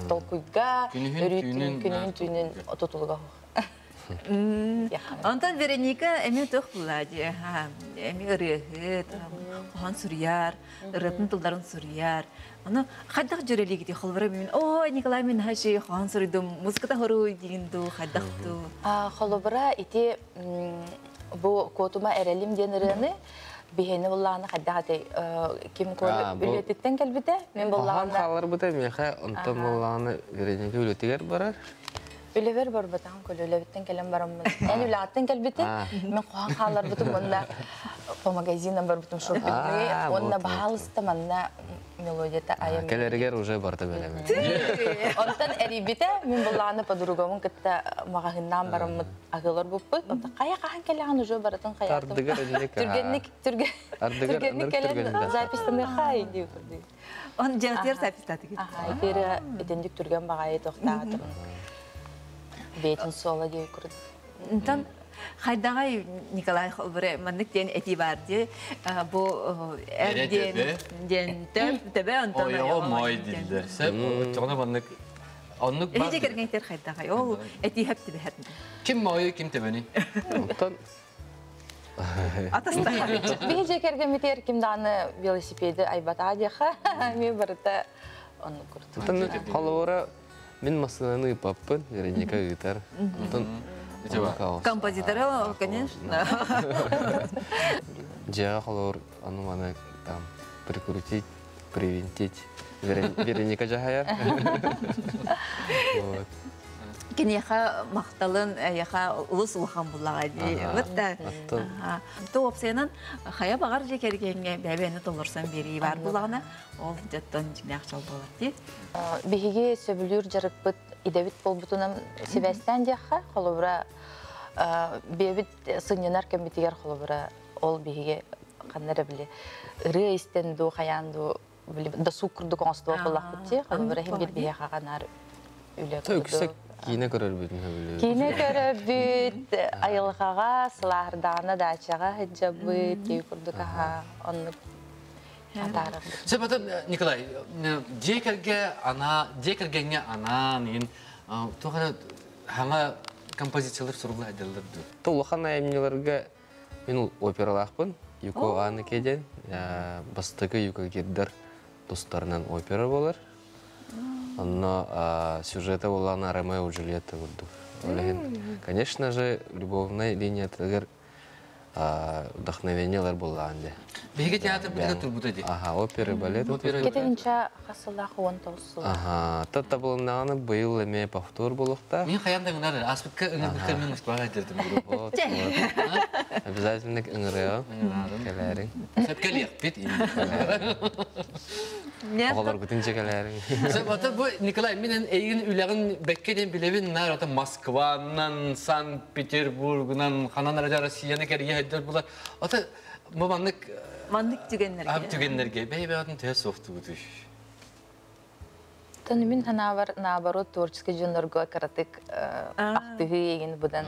толкуйга өрүүтүн күнүһүн түүнүн тутулуга Онтон Вероника эмиэ туох булла дии, эмиэ ырыаһыт, хоһоон суруйар, ырыатын тылларын суруйар. Ону хайдах дьүөрэлиигитий холобура мин оо Николай мин хаши хоһоон суруйдум, музыката хоруй диин дуу, хайдах дуу? Холобура ити бу Куотума эрэлим диэн ырыаны биһиэни буллаҕына хайдах этэй ким үлэтиттэн кэлбитэ мин буллаҕына Хаһан хааларбыта миэхэ онтон буллаҕына Вероника үлэтигэр барар. Үлэбэр барбатаҕым көлө үлэбиттэн кэлэн бараммын. Эн үлэҕиттэн кэлбитин, мен хоһон хаалларбытым уонна по магазинам барбытым шоппингы уонна баһаалыста манна мелодията айам. Кэлэригэр уже барыта бэлэмин. Онтон эрийбитэ, мин буллааны подругабын кытта маҕаһыыннаан бараммыт аһыылар буппут. Онтон хайа хаһан кэлэҕин уже барытын хайаатым. Ардыгар инник. Түргэнник түргэнник кэлэн записьтаныхай дии курдук. Он дьиэтигэр записьтаатыгыт. Аха, итиэрэ итинник түргэн баҕайы тохтаатым. Бэйэтин суола дии курдук. Онтон хайдаҕай Николай холбуре маннык диэн этии баар дии бу эр диэн диэн төбө онтон ойоҕо моой дииллэр. Сөп оччоҕуна маннык оннук бар. Эһиги кэргэнтер хайдаҕай ол этии хөп түбэһэр. Ким моойу ким төбөнүй? Онтон Биһи дьиэ кэргэммитигэр ким даҕаны велосипеди айбатаа диэхэ, эмиэ барыта оннук курдук. Онтон холобура мин массыынаны ыыппаппын, Вероника ыытар. Онтон Композитора, конечно. Дьиэҕэ холобур ону маны там прикрутить, привинтить. Вероника дьаһайар. Вот. Киниэхэ махталын эйиэхэ улус улахан буллаҕа дии. Вот То уопсайынан хайа баҕар дьиэ кэргэҥҥэ бэйэни толорсон биэрии баар булаҕына, ол дьоттон дьиҥнээх дьол буолар дии. Биһиги сөбүлүүр дьарыкпыт идэбит буолбутунан сибээстээн диэххэ, холобура бэйэбит сынньанар кэммитигэр холобура ол биһиги ханна эрэ били ырыа истэн дуу, хайаан дуу били досуг курдук оҥостубат буоллахпыт дии. Холобура иһин биир биһиэхэ ханаар Үлэ Үксэ курдук. киинэ көрөрбүтүн хөбүлүүр. Киинэ көрөбүт, айылҕаҕа, сылааһырдаҕына даачаҕа сылдьабыт, тии курдук аһа, оннук атаарабыт. Сөп атын Николай, дьиэ кэргэ ана, дьиэ кэргэҥҥэ анаан иин туох эрэ хаҥа композициялар сурулла сылдьаллар дуу? То улахан айымньыларга мин опералаахпын. Юко Аныке диэн бастакы юкагирдар тустарынан опера болар. Онно сюжета буоллаҕына Ромео и Джульетта курдук. Ол иһин, конечно же, любовнай линиятыгар вдохновениелар буоллаҕын дии. Биһиги театр бытыга турбута дии. Аха, опера, балет. Опера. Кетинчэ хас сыллаах 19 сыл. Аха, табылыннаҕына быйыл эмиэ повтор буолуохтаах. Мин хайаан да ыҥырар, ааспыкка ыҥырбыттар мин Москваҕа дьэрдим. Вот, вот. Обязательно ыҥырыаҕым. Кэлээриҥ. Сөп кэлиэхпит. Оҕолоргутун дьэ кэлээриҥ. Сөп, ата бу Николай, мин эйигин үлэҕин бэккэ диэн билэбин, наар ата Москванан, Санкт-Петербургунан, ханан эрэ Россияны кэрийэ сылдьар була. Ата бу маннык Маннык түгэннэргэ. Ап түгэннэргэ бэйэ-бэйэҕитин төһө суохтугутуй? Тон мин санаабар наоборот творческий дьоннорго кыратык ахтыһыы егин будан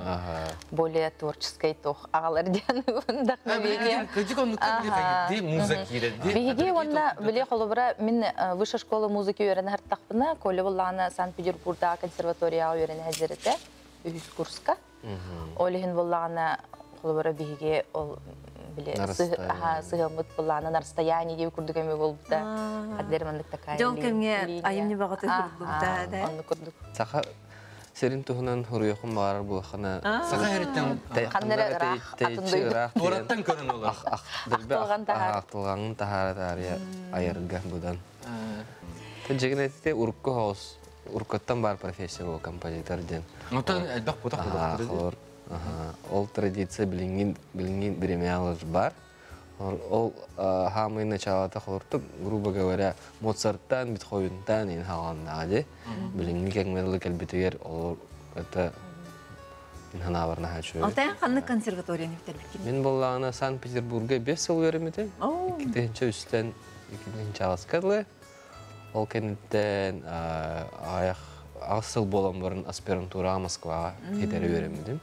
более творческий тох аҕалар диэн вдохновение. Кыдьык оннукка били музыка киирэрди. Биһиги уонна били холобура мин высшая школа музыки үөрэнэ хартахпына Коля буллаана Санкт-Петербургдааҕы консерваторияҕа үөрэнэ сылдьар үһүс курска. Ол иһин буллаҕына холобура биһиги ол били сыһыаммыт буллаана на расстоянии диэби курдук эми буолбута. Хаддер маннык такая Дьол кэмҥэ айымньы баҕата курдук да. Онну курдук. Саха сирин туһунан хуруйахын баҕарар буолахына. Саха сириттэн Ханнара ыраах атын дойду. Туораттан көрөн олор. Ахтылҕан таһаар. Ахтылҕанын таһаара таарыйа айарга будан. Дьигин этите урукку хоос уруккаттан бар профессия бу композитор диэн. Онтон элбэх бутах булар. Ол традиция билиҥҥин билиҥҥин биримэҕэ бар. Ол хаамый началата холортук, грубо говоря, Моцарттан, Бетховентан ин хааланнаҕа дии. Билиҥҥи кэҥмэллэ кэлбитигэр ол это ханаабар наһаа үчүгэй. Алтайан ханнык консерваторияны бүтэрбиккин? Мин буоллаҕына Санкт-Петербурга 5 сыл үөрэммитим. 2003-тэн 2006-ка дылы. Ол кэнниттэн аҕыйах аҕыс сыл буолан баран аспирантураҕа Москваҕа итэри үөрэммитим.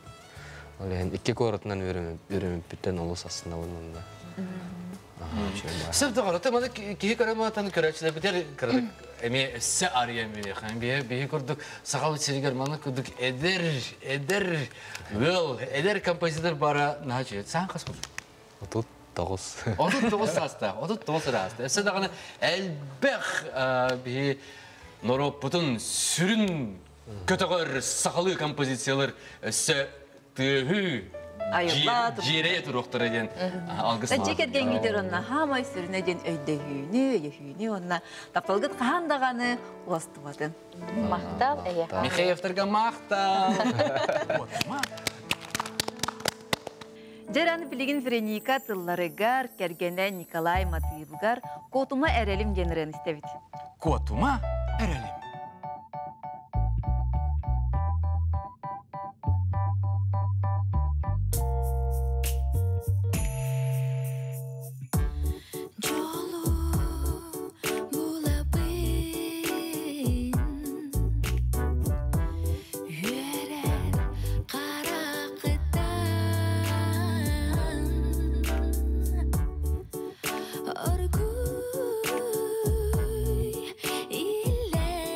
Ол иһин икки куоратынан үөрэммиппиттэн олус астынабын онно. Сөп доҕор, ата маны киһи көрө көрөөччүлэрбитигэр кыратык эмиэ өссө арыйан биэриэххэ. Биһи биһи курдук сахабыт сиригэр маны курдук эдэр, эдэр ыал, эдэр композитор бара наһаа үчүгэй. Саан хас буолур? 39. 39 саастаах, 39 ыраастаах. Өссө даҕаны элбэх биһи норуоппутун сүрүн көтөҕөр сахалыы композициялар өссө тыаһыы дьиэрэйэ туруохтара диэн алгыс. Дьиэ кэргэҥҥитэр онно хаамай сүрүнэ диэн өйдөһүүнү, өйөһүүнү уонна тапталгыт хаһан даҕаны уостубатын. Махтал эйиэхэ. Михеевтарга махтал. Дьэран билигин Вероника тылларыгар, кэргэнэ Николай Матыыбыгар «Куотума эрэлим» диэн ырыаны истэбит. Куотума эрэлим. Дьолу булабын үөрэр харахыттан оргууй иллээх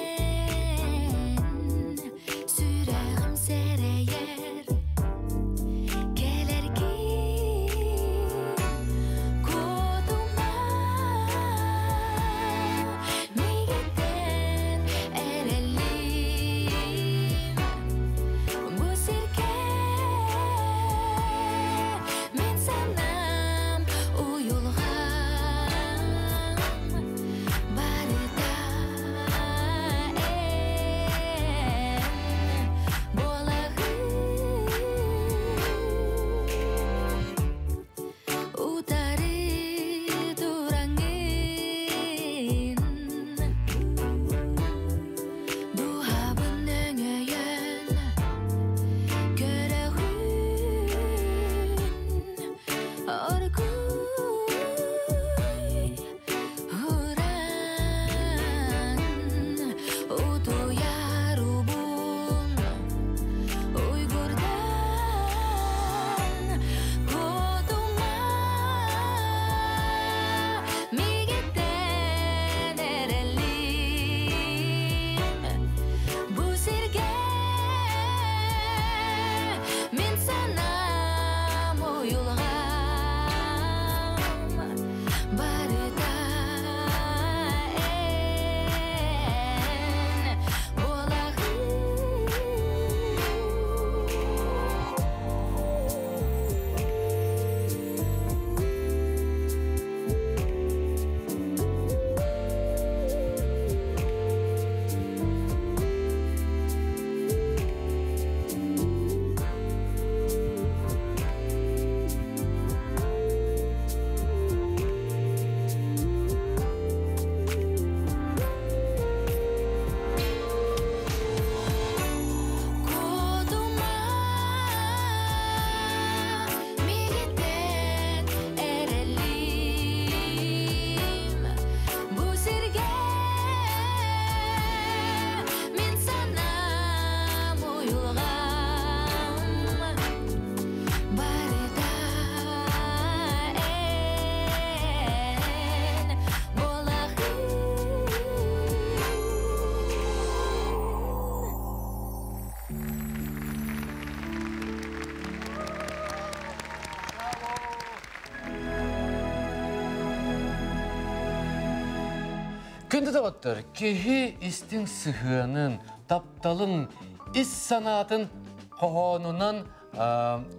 Күндү доҕоттор, киһи истиҥ сыһыанын, тапталын, ис санаатын хоһоонунан,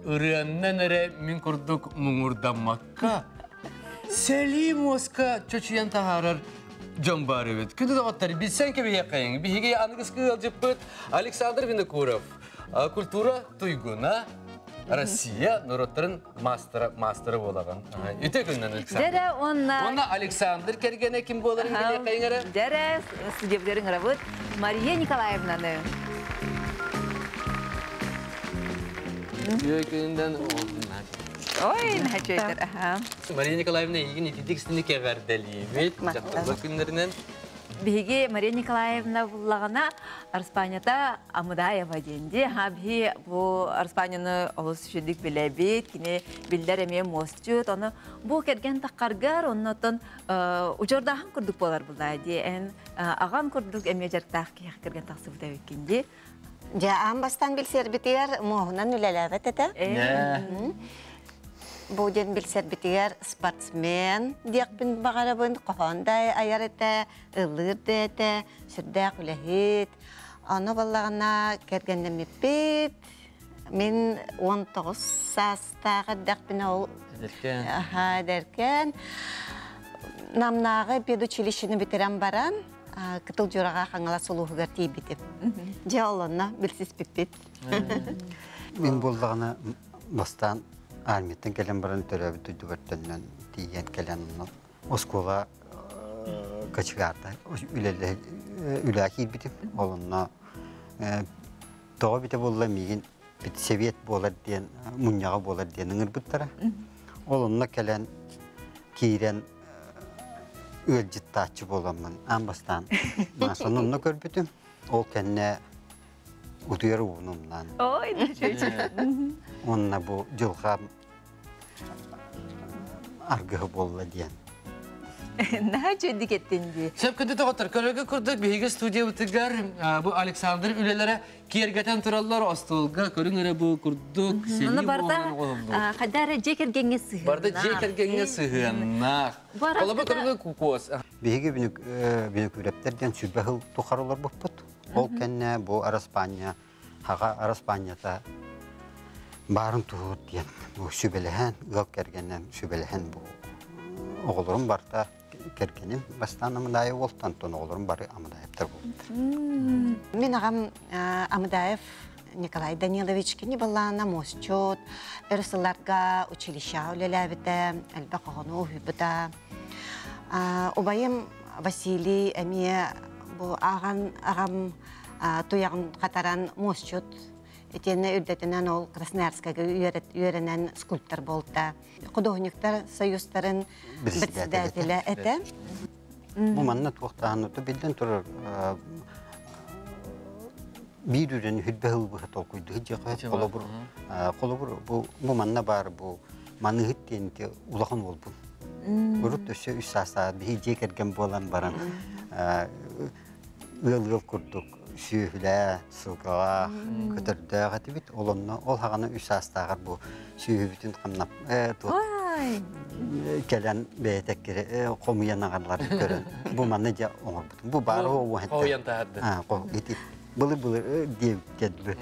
ырыаннан эрэ мин курдук муҥурдаммакка, сэлии муоска чочуйан таһаарар дьон баар эбит. Күндү доҕоттор, билсэн кэбиһиэххэйиҥ. Биһиги аныгыскы ыалдьыппыт Александр Винокуров, культура туйгуна, Россия норуоттарын мастера мастера буолаҕын. Үтө күннэн Александр. Дэрэ уонна Уонна Александр кэргэнэ ким буоларын билиэххэйиҥ эрэ. Дэрэ студиябытыгар ыҥырабыт Мария Николаевнаны. Үтүө күнүнэн Ой, наһаа аха. Мария Николаевна эйигин ититик истиник эҕэрдэлиибит. Дьахталлар күннэринэн. Биһиги Мария Николаевна буллаҕына Арспанята Амыдаева диэн дии. Ха биһи бу Арспанияны олус үчүгдүк билэбит. Кини биллэр эмиэ муосчут. Ону бу кэргэн таххаргар оннотон учордааһын курдук буолар буллаа дии. Эн аҕам курдук эмиэ дьарыктаах киһиэхэ кэргэн тахсыбыт эбиккин дии. Дьэ, аан бастаан билсэрбитигэр муоһунан үлэлээбэт этэ. Бу диэн билсэрбитигэр спортсмен диэхпин баҕарабын, хоһоон да айар этэ, ыллыыр да этэ, сүрдээх үлэһит. Ону буоллаҕына кэргэннэммиппит. Мин 19 саастаах эрдэхпинэ ол Эдэркээн. Аха, эдэркээн. Намнааҕы педучилищены бүтэрэн баран, Кытыл Дьураҕа Хаҥалас улууһугар тиийбитим. Дьэ, ол онно билсиспиппит. Мин буоллаҕына бастаан армияттан кэлэн баран төрөөбүт дойдубар төннөн тиийэн кэлэн оскуола кочегарда үлэ киирбитим. Ол онно тоҕо битэ буолла миигин педсовет буолар диэн мунньаҕа буолар диэн ыҥырбыттара. Ол онно кэлэн киирэн ыалдьыттааччы буоламмын аан бастаан Маасаны онно көрбүтүм. Ол кэннэ утуйар ууну умнан. Ой, Уонна бу дьылҕам аргыһы буолла диэн. Наһаа үчүгдүк эттин дии. Сөп күндү доҕоттор, көрөргө курдук биһиги студиябытыгар бу Александр үлэлэрэ киэргэтэн тураллар остуолга көрүҥ эрэ бу курдук Ону барда хайда эрэ дьиэ кэргэҥҥэ сыһыаннаах. Барда дьиэ кэргэҥҥэ сыһыаннаах. Холобур көрүҥ кукуос. Биһиги бүнүкүүрэптэр диэн сүбэ сыл тухары олорбуппут. Ол кэннэ бу Араспаанньа, хаҕа Араспаанньата баарын туһур диэн бу сүбэлэһэн, ыал кэргэнэн сүбэлэһэн бу оҕолорум барта кэргэним бастаан Амыдаев уолтан, онтон оҕолорум бары Амыдаевтар буолбуттар. Мин аҕам Амыдаев Николай Данилович кини баллаана муосчут, өр сылларга училищеҕа үлэлээбитэ, элбэх оҕону уһуйбута. Убайым Василий эмиэ бу ааҕан аҕам туйаҕын хатаран муосчут итиэннэ үрдэтинэн ол Красноярскайга үөрэнэн скульптор буолта. Художниктар союзтарын председателэ этэ. Бу манна туохтааһын биллэн турар биир үрэн хүрбэ ылбыһа толкуйдуһу дьиэхэ холобур холобур бу бу манна баар бу маныһыт диэн улахан уолбун урут өссө үс саастаах биһи дьиэ кэргэн буолан баран ыал-ыал курдук сүөһүлээх, сылгылаах, көтөрдөөх этибит. Ол онно ол хаҕана үс саастааҕар бу сүөһүбүтүн хамнап кэлэн бэйэтэ хомуйан аҕаллар көрөн бу манна дьэ оҥорбутум. Бу баар Хоһуйан таһарды. Ити былы-былы диэбиккэ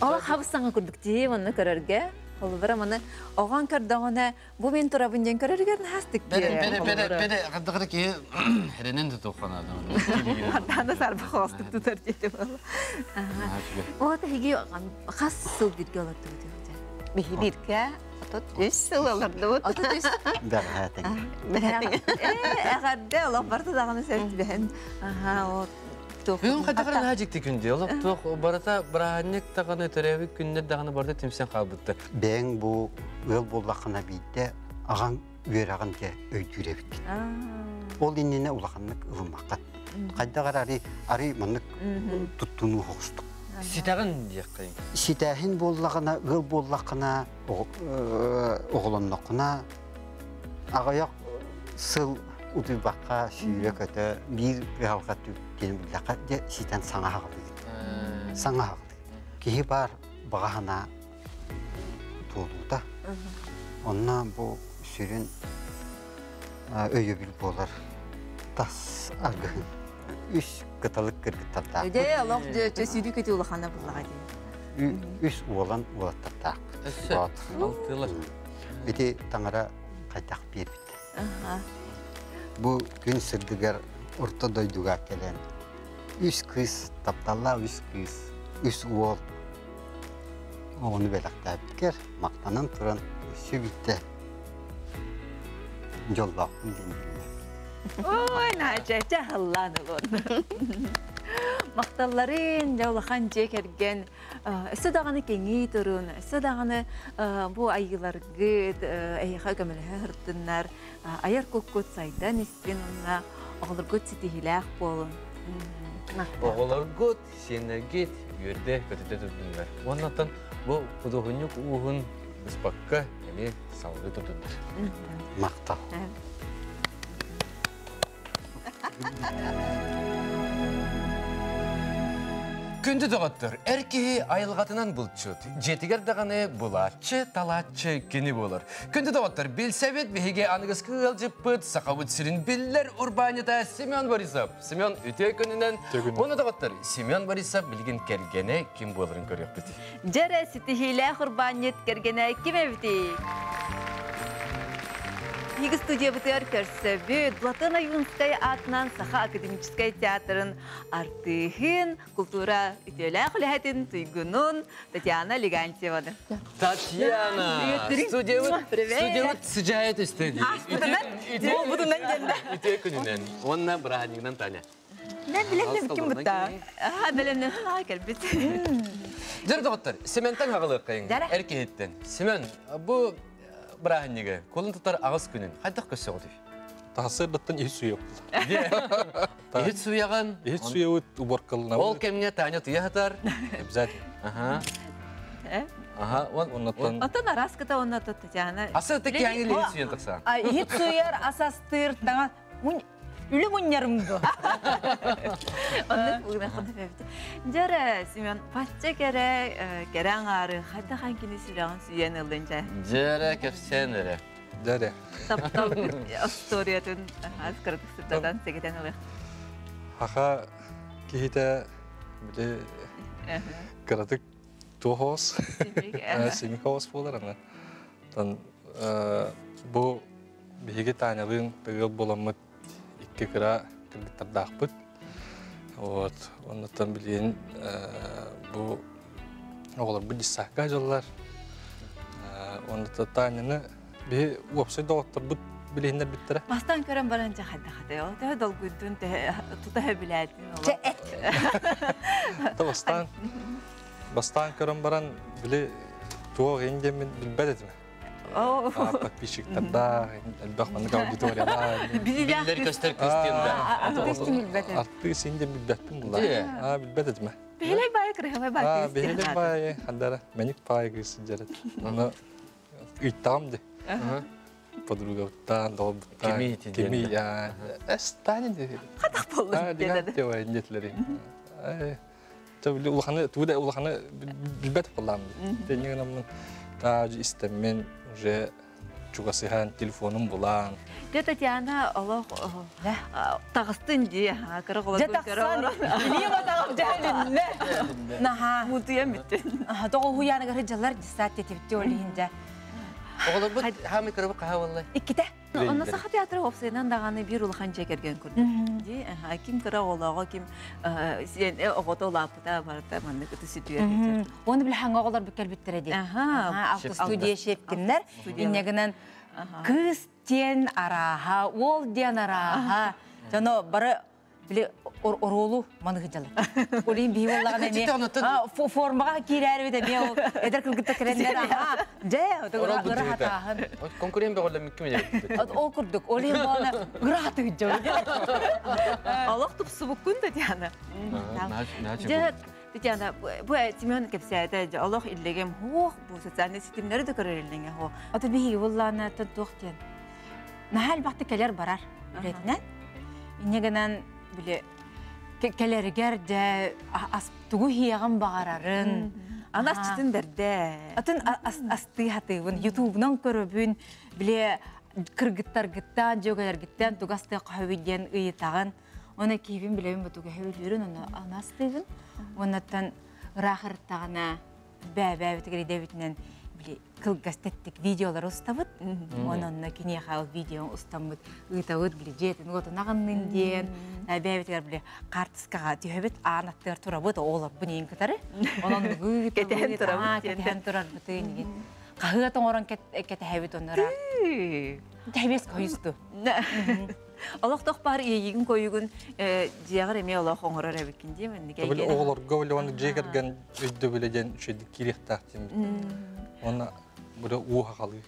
Ол хабыс саҥа курдук дии манна көрөргө. Холобура маны оҕон көрдөҕүнэ бу мин турабын диэн көрөрүгэр наһастык Бere бere бere бere хаддахара ки херенен да тоққанады. Хаттаана сарба хоостук тутар диэти буолла. О тэһиги хас сыл бирге олордубут Биһи бирге 33 сыл олордубут. 33. Бэҕэһээтиҥ. Э, эҕэрдэ олох барыта даҕаны сөп түбэһэн. Аха, о Бүгүн хайдах наһаа дьикти күн дии. Олох туох барыта бырааһынньык даҕаны төрөөбүт күннэр даҕаны барыта түмсэн хаалбыттар. Бэйэҥ бу ыал буоллаххына биирдэ аҕаҥ үөрэҕин дьэ өйдүүр эбиккин. Ол иннинэ улаханнык ылыммаккын. Хайдах эрэ арый арый маннык туттунуу оҕустук. Ситэҕин диэххин. Ситээһин буоллаҕына, ыал буоллаххына, оҕолонноххуна аҕыйах сыл утуйбакка сүүрэ-көтө биир кыһалҕа түктиэн биллэххэ дьэ ситэн саҥа аҕалыыр. Саҥа аҕалыыр. Киһи баар баҕа санаа туолуута. Онно бу сүрүн өйөбүл буолар. Тас аргыһын. Үс кыталык кыргыттардаах. Дьэ, олох дьэ сүүрүү көтүү улахана буллаҕа дии. Үс уолан уолаттардаах. Алтылар. Ити таҥара хайдах биэрбит. Бу күн сырдыгар орто дойдуга кэлэн үс кыыс, тапталлаах үс кыыс, үс уол оҕону бэлэхтээбиткэр махтанан туран өссө биирдэ дьоллоохпун диэн биллэ. Ой, наача, чахаллаан ылон. Махталларын, дьэ улахан дьиэ кэргэн өссө даҕаны кэҥии турун, өссө даҕаны бу айыыларгыт эһиэхэ көмөлөһө сырыттыннар, айар куккут сайдан истин уонна оҕолоргут ситиһиилээх буолун. Оҕолоргут, сиэннэргит үөрдэ көтүтэ турдуннар. Уоннаттан бу худуоһунньук ууһун быспакка эмиэ салгыы турдуннар. Махтал. Күндү доҕоттор, эр киһи айылҕатынан булчут, дьиэтигэр даҕаны булааччы, талааччы кини буолар. Күндү доҕоттор, билсэбит биһиги аныгыскы ыалдьыппыт Сахабыт сирин биллэр урбаанньыта Семен Борисов. Семен үтүө күнүнэн. Уонна доҕоттор, Семен Борисов билигин кэргэнэ ким буоларын көрүөхпүт. Дьэрэ ситиһиилээх урбаанньыт кэргэнэ ким эбитий? Биһиги студиябытыгар көрсөбүт Платон Ойуунскай аатынан Саха академическай театрын артыыһын, култуура үтүөлээх үлэһитин туйгунун Татьяна Легантьеваны. Татьяна! Студиябыт, студиябыт сыдьаайа түстэ дии. Буолбутунан диэн Үтүө күнүнэн. Уонна бырааһынньыгынан Таня. Мен билэннэ ким бутта? Аа, билэннэ кэлбит. Дьэр доҕоттор, Сементэн хаҕылыаххайыҥ. Эр киһиттэн. Семен, бу бырааһынньыгы кулун тутар аҕыс күнүн хайдах көрсөҕүтүй? Тахсырдаттан иһит суйап. Иһит суйаҕын? Иһит суйабыт уборкалына. Ол кэмҥэ Таня туйа сатар. Обязательно. Аха. Аха, оннотон. Оттон араскыта онно Татьяна. Асы текяңы иһит суйан тахса. Иһит суйар, асастыр, таҥа үлү мунньарым ду. Оннук угна хатыфэбит. Дьэрэ, Семен, пачча кэрэ, кэрэ аҥаары, хайда хан кини сүрэҕин сүйэн ылын дьэ. Дьэрэ, кэпсээн эрэ. Дьэрэ. Таптал историятын аз кыратык сырдатан сэгэтэн ылыах. Хаха киһитэ били кыратык туохоос, симик хоос буолар ана. Тан бу биһиги Танялыын тыгыл буоламмыт икки кыра кыргыттардаахпыт. Вот, оннуттан билигин бу оҕолорбут дьыссаакка дьоллар. Оннуттан Таняны биһи уопсай доҕотторбут билиһиннэрбиттэрэ. Бастаан көрөн баран дьэ хайдахатай ол төһө долгуйдун төһө тута билээтин ол. Чэ эт. Та бастаан бастаан көрөн баран били туох иһин диэммин билбэт этим. Подписчиктардаах, элбэх маннык аудиториялаах. Биллэр көстөр кыстыын да. Артыыс иһин диэн билбэппин була. Аа билбэт этим. Биһилэй баайы кырыһабай баайы. Биһилэй баайы хандара мэник баайы кыыс дьэрет. Аны ыйттаҕым ди. Подругабыттан, доҕорбуттан. Кими Кими эс Таня диэри. Хатах боллун диэн. Диэтилери. Улаханы тугу да улаханы билбэт буоллаам. Тэннигин аммын таажы истэммин уже чугасыһан телефонум булаан. Дьэ Татьяна олох таҕыстын дии кыра Дьэ тахсан илиим атаҕым дьэһилиннэ. Наһаа. Мутуйан бүттүн. Тоҕо уһуйааныгар сылдьаллар дьыссаат тетибитти ол иһин дьэ. Оҕолорбут хаамый кырабы хаһа буоллай? Иккитэ. Онно Саха театра уопсайынан даҕаны биир улахан дьиэ кэргэн курдук. Дии, ким кыра оҕолооҕо, ким сиэн оҕото улааппыта барыта маннык ыты сүтүөр. Оны биле хаҥа оҕолор бүккэлбиттэрэ дии. Алта студия шепкиннер. Иннегинен кыыс диэн арааһа, уол диэн арааһа. Жоно бары били оруолу маныһыдьалар. Олин биһи боллаҕына эмиэ формаҕа киирээрбит эмиэ ол эдэр кыргытта кэлэннэр аха дьэ ыра хатааһын. Конкурент бөҕөлөммүккү мен Ол курдук олин болана ыра хатыһыдьа. Олох тупсубуккун Татьяна. Дьэ Татьяна, бу Семен кэпсээтэ олох иллегем хуох бу социальный ситимнери да көрөр иллеге хуох. Ото биһиги буллаана туох диэн. Наһаа элбэхтик кэлэр барар үлэтинэн. Инньэ гынан били кэлэригэр дьэ тугу хиэҕин баҕарарын. Аны асчытын бэрдэ. Атын астыы хатыыбын, ютубунан көрөбүн, били. Кыргыттаргыттан, жөгөлөргүттэн тугасты кахабиден ыйытагын. Оны киһибин билебин бутуга хөбүлүүрүн, оны анастыгын. Оннаттан ырахыртагына бә-бә битигери били кылгас теттик видеолар устабыт. Ононно киниэхэ ол видео устаммыт ыытабыт били жетин отунагыннын диэн. Бэбитигэр били картыскаға түһөбүт аан аттыгар турабыт оолор бунин кытары. Онон Кэтэһэн турабыт диэн. Кэтэһэн турарбыт нигин. Каһыа тоҥорон кэтэһэбит оннора. Тэбес койусту. Олох бар иегин койугун дьиэҕэр эмиэ олох оҥорор эбиккин дии маннык Били оҕолорго били оны дьиэ кэргэн өйдөбүлэ диэн үчүгэйдик киириэхтээх диэн. Онно бу уу хахалыы.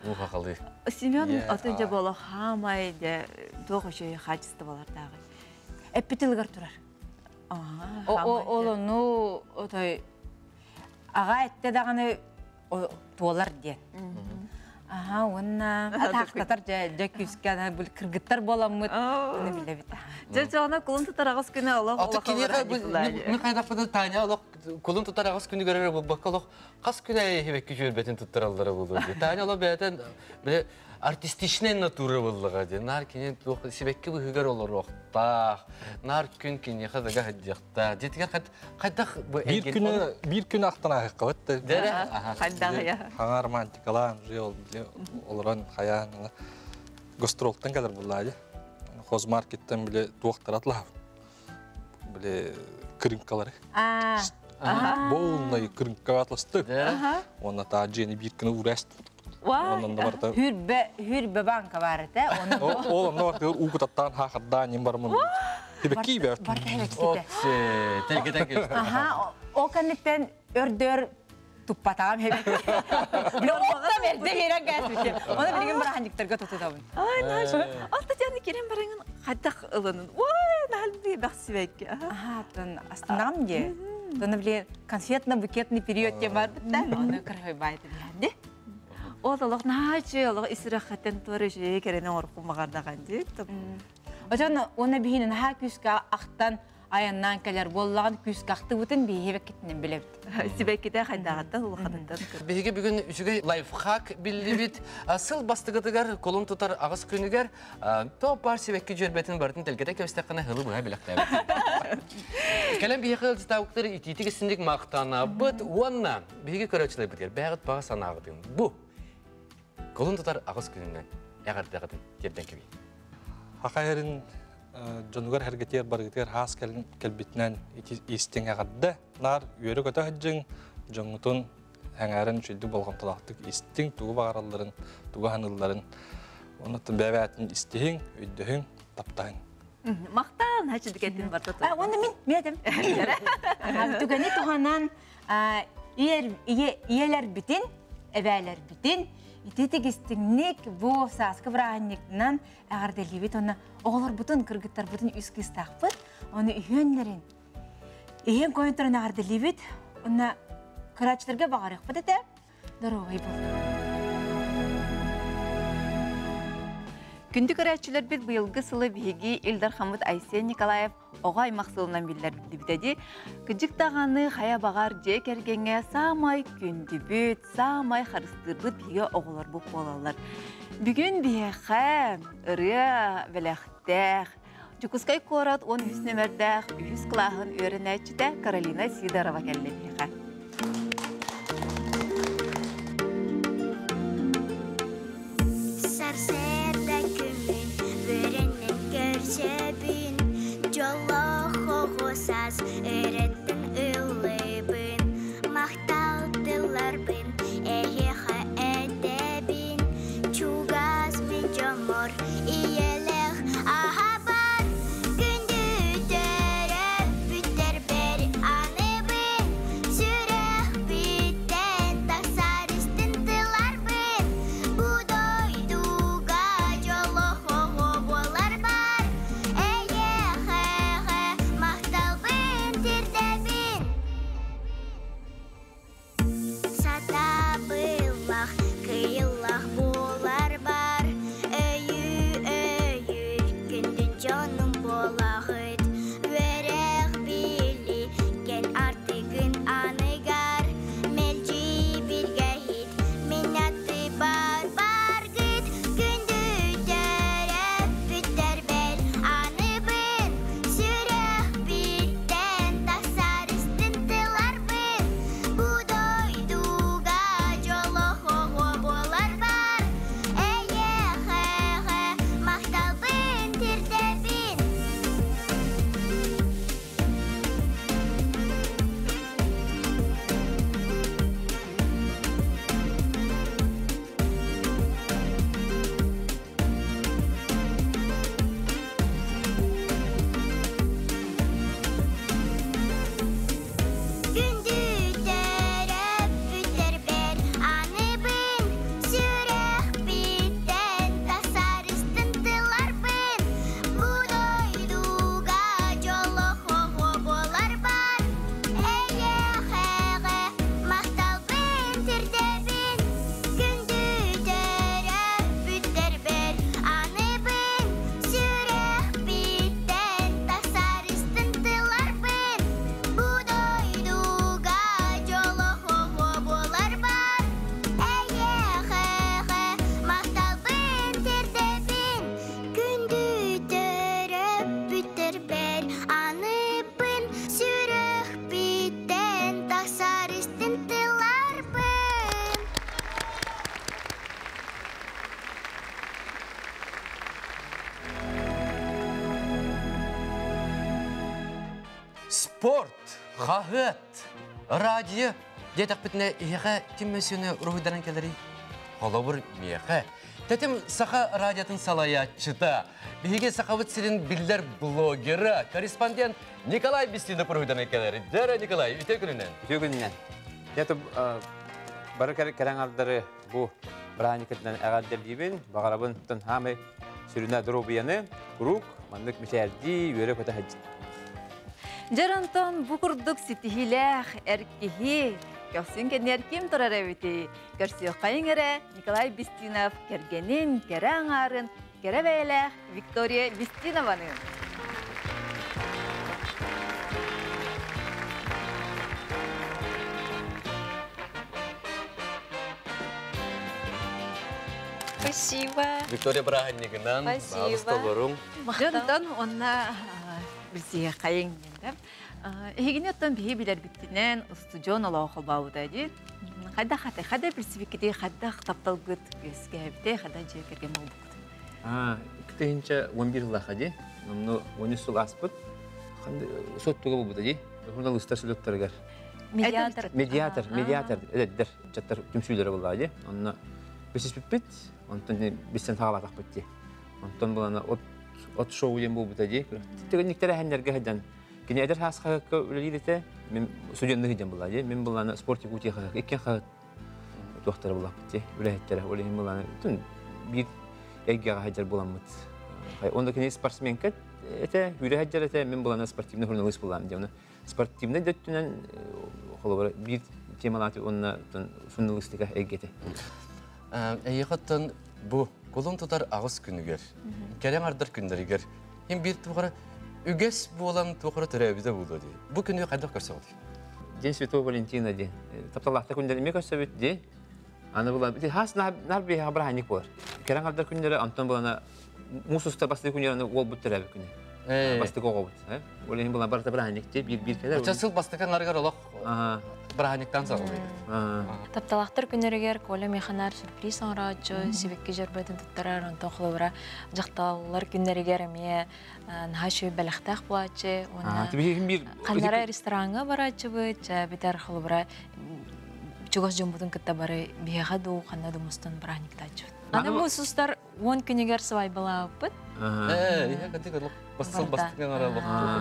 Уу хахалыы. Семен атын дьэ боло хаамай дьэ туох үчүгэй хаачыстыбалардааҕый. Эппитилгар турар. Ол ону отой аға этте даганы туолар диэн. Аха, уонна атаактатар дьэ дьэ күскэ ана бул кыргыттар боламмыт. Оны билебит. Дьэ дьоно кулун тутар аҕыс күнэ олох Аты киниэхэ мин хайдахпыта Таня олох кулун тутар аҕыс күнү көрөр буолбакка олох хас күнэ хибекки жүөрбэтин туттараллара буолуо дии. Таня олох бэйэтин биле артистичный натура буоллаҕа дии. Наар кини туох сибэкки быһыгар олоруохтаах, наар күн киниэхэ дага сылдьыахтаах. Дьиэтигэр хайдах бу Биир күнү биир күн ахтан ааһыккабыт да. Дэрэ? Аха. Хайдах Хаҥа романтикалаан же ол биле олорон хаян гастролтан кэлэр буллаа Хозмаркеттен биле туохтар атлаһап. Биле кырынкалары. Полный кырынка атласты. Онна та жени биир күнү ураст. Оннан да барта. Хүрбе хүрбе банка бар эте. Ол онно барта уу кутаттаан хаахардаан ним бармын. Тибекки бер. Оксе, телгетен келді. Аха, о канниттен өрдөр туппатаам хебе. Биле отта берде херен кәсбите. Оны билген бір ханниктарга тутутабын. Ай, наш. Алта жаны керен бараңын хайдах ылынын. Ой, нахал бахсибекки. Аха, тон астынам де. Тоны биле конфетно-букетный период те бар бит да. Оны кыргый байды бияде. Ол олох наачы олох исирахаттан туары жee керене оркум багардаган ди. Ожон оны бихинен ха күскә ахтан аяннан кәләр боллаган күскә ахты бутын бихебек китнен билебит. Сибекките хайдагаттан улахаттан. Биһиги бүгүн үчүгэй лайфхак биллибит. Сыл бастыгытыгар колун тутар агыс күнүгер топ бар сибекки жөрбетин бартын телгете кебистеккана хылы буга билектебит. Кэлэн биһиги ылдьытаабыктар итиитик истинник мактанабыт уонна биһиги көрөөчүлэрбитигэр бэҕит баҕа санааҕытын бу колун тутар агыс күнүнэн эҕэрдэҕитин тиэрдэн кэбий. Хахайрын дьонугар хәргетер баргытер хас кэлбитинэн истиң эҕэрдэ нар үөрэ көтө хыджың дьоҥҥутун хэҥээрин үчүйдүк болҕомтолоохтук истиҥ тугу баҕаралларын тугу ханылларын оннуттан бэбээтин истиһиҥ өйдөһүҥ таптаһыҥ. Мактан хачы дикеттин барта. А, оны мин медем. Түгәне туханан иелер битин, эбәлер битин, ититик истиңник бу сааскы браанникнан әгәрделибит оны оҕолор бутун кыргыттар бутун үс кыстаахпыт оны үһүөннэрин иһин койунтурун әгәрделибит онна кырачтарга багарыхпыт этэ дорогой бол. Күндү көрәчүләр бит быйылгы сылы биһиги Илдар Хамыт Айсен Николаев оҕо аймақ сылынан биллэр битеди. Кыжык тағаны хая бағар же кергенге самай күндүбүт, самай харыстырбыт биһиги оҕолор бу буолаллар. Бүгүн биһиэхэ ырыа бэлэхтээх, Жукускай куорат 13 нөмердээх үһүс кылааһын үөрэнээччитэ Каролина Сидорова кэллэ биһиэхэ. Сарсыарда күммүн үөрэнэн көрсөбүн, дьоллоох оҕо саас өрөттөн ыллыыбын, махтал тылларбын эһиэхэ этэбин, чугас мин дьоммор ийэлээх аһабар, күндү төрөппүттэрбэр аныбын, сүрэхпиттэн тахсар истин тылларбын, бу дойдуга дьоллоох оҕо буоларбар, эйиэхэҕэ махталбын тиэрдэбин. Спорт, хаһыат, радио диэтэхпитинэ иһэхэ ким мөссүөнэ уруһуйданан кэлэрий? Холобур, миэхэ. Тэтим Саха радиотын салайааччыта, биһиги Сахабыт сирин биллэр блогера, корреспондент Николай Бестинов уруһуйданан кэлэр. Дьэ, Николай, үтүө күнүнэн. Үтүө күнүнэн. Дьэ, бары кэлэн ардары бу бырааһынньыкытынан эҕэрдэлиибин, баҕарабын тон хаамай сүрүнэ доруобуйаны, куруук маннык мичээрдии, үөрэ-көтө сылдьын. Дьэр онтон бу курдук ситиһиилээх эр киһи көхсүн кэннигэр ким турар эбитий? Көрсүөххэйиҥ эрэ Николай Бестинов кэргэнин, кэрэ аҥаарын, кэрэ бэйэлээх Виктория Бестинованы. Спасибо. Виктория бырааһынньыгынан Спасибо. толорум. Дьонтон онна билсиэххэйиҥ диэн. Эһигини оттон биһи билэрбиттинэн устудьуон олоҕо холбообута дии. Хайдах хата хайда билсибиккитий, хайдах тапталгыт үөскээбитэ, хайдах дьиэ кэргэн буолбуккут? 2011 жыллаахха дии. Онно 13 сыл ааспыт. Соттуга буолбута дии. Журналистар сүлөттөрүгэр. Медиатор. Медиатор, медиатор эдэрдэр, ыччаттар түмсүүлэрэ буоллаҕа дии. Онно билсиспиппит, онтон билсэн саҕалаатахпыт дии. Онтон булана от от шоу диэн буолбута дии. Тигинник тэрээһиннэргэ сылдьан кини эдэр хаас хаһыакка үлэлиир этэ. Мин студенныы сылдьан буоллаҕа дии. Мин булана спорт Якутия хаһыакка иккиэн хаһыат туохтара буллахпыт дии. Үлэһиттэрэ. Ол иһин булана бүтүн биир эйгэҕэ сылдьар буоламмыт. Онно кини спортсменка этэ, үүрэ сылдьар этэ, мин булана спортивный журналист буолаам дии. Оны спортивный да өттүнэн холобура биир темалааты уонна журналистика эйгэтэ. Эйиэхэттэн бу кулун тутар аҕыс күнүгэр, кэлэн ардар күннэригэр хим биир туохара үгэс буолан туохара төрөөбүтэ буолуо дии. Бу күнү хайдах көрсөҕүт? День Святого Валентина дии. Тапталаахта күннэр эмиэ көрсөбүт дии. Аны була хас нар биһиэхэ бырааһынньык буолар. Кэлэн ардар күннэрэ онтон булана муус устар бастакы күнү уолбут төрөөбүт күнэ. Бастакы оҕобут. Ол иһин була барыта бырааһынньык дии биир-биир кэлэр. Оччо сыл бастакы аҥарыгар олох бырааһынньыктан саҕалыыбыт. Тапталаахтар күннэригэр Коля миэхэ сюрприз оҥорооччу, сибэкки дьөрбөтүн туттарар, онтон холобура дьахталлар күннэригэр эмиэ наһаа үчүгэй бэлэхтээх буолааччы. Уонна ханнара рестораҥҥа барааччыбыт, битэр холобура чугас дьоммутун кытта бары биһиэхэ дуу, ханна да мустан бырааһынньыктааччыбыт. Аны муус устар 10 күнүгэр свадьбалаабыппыт.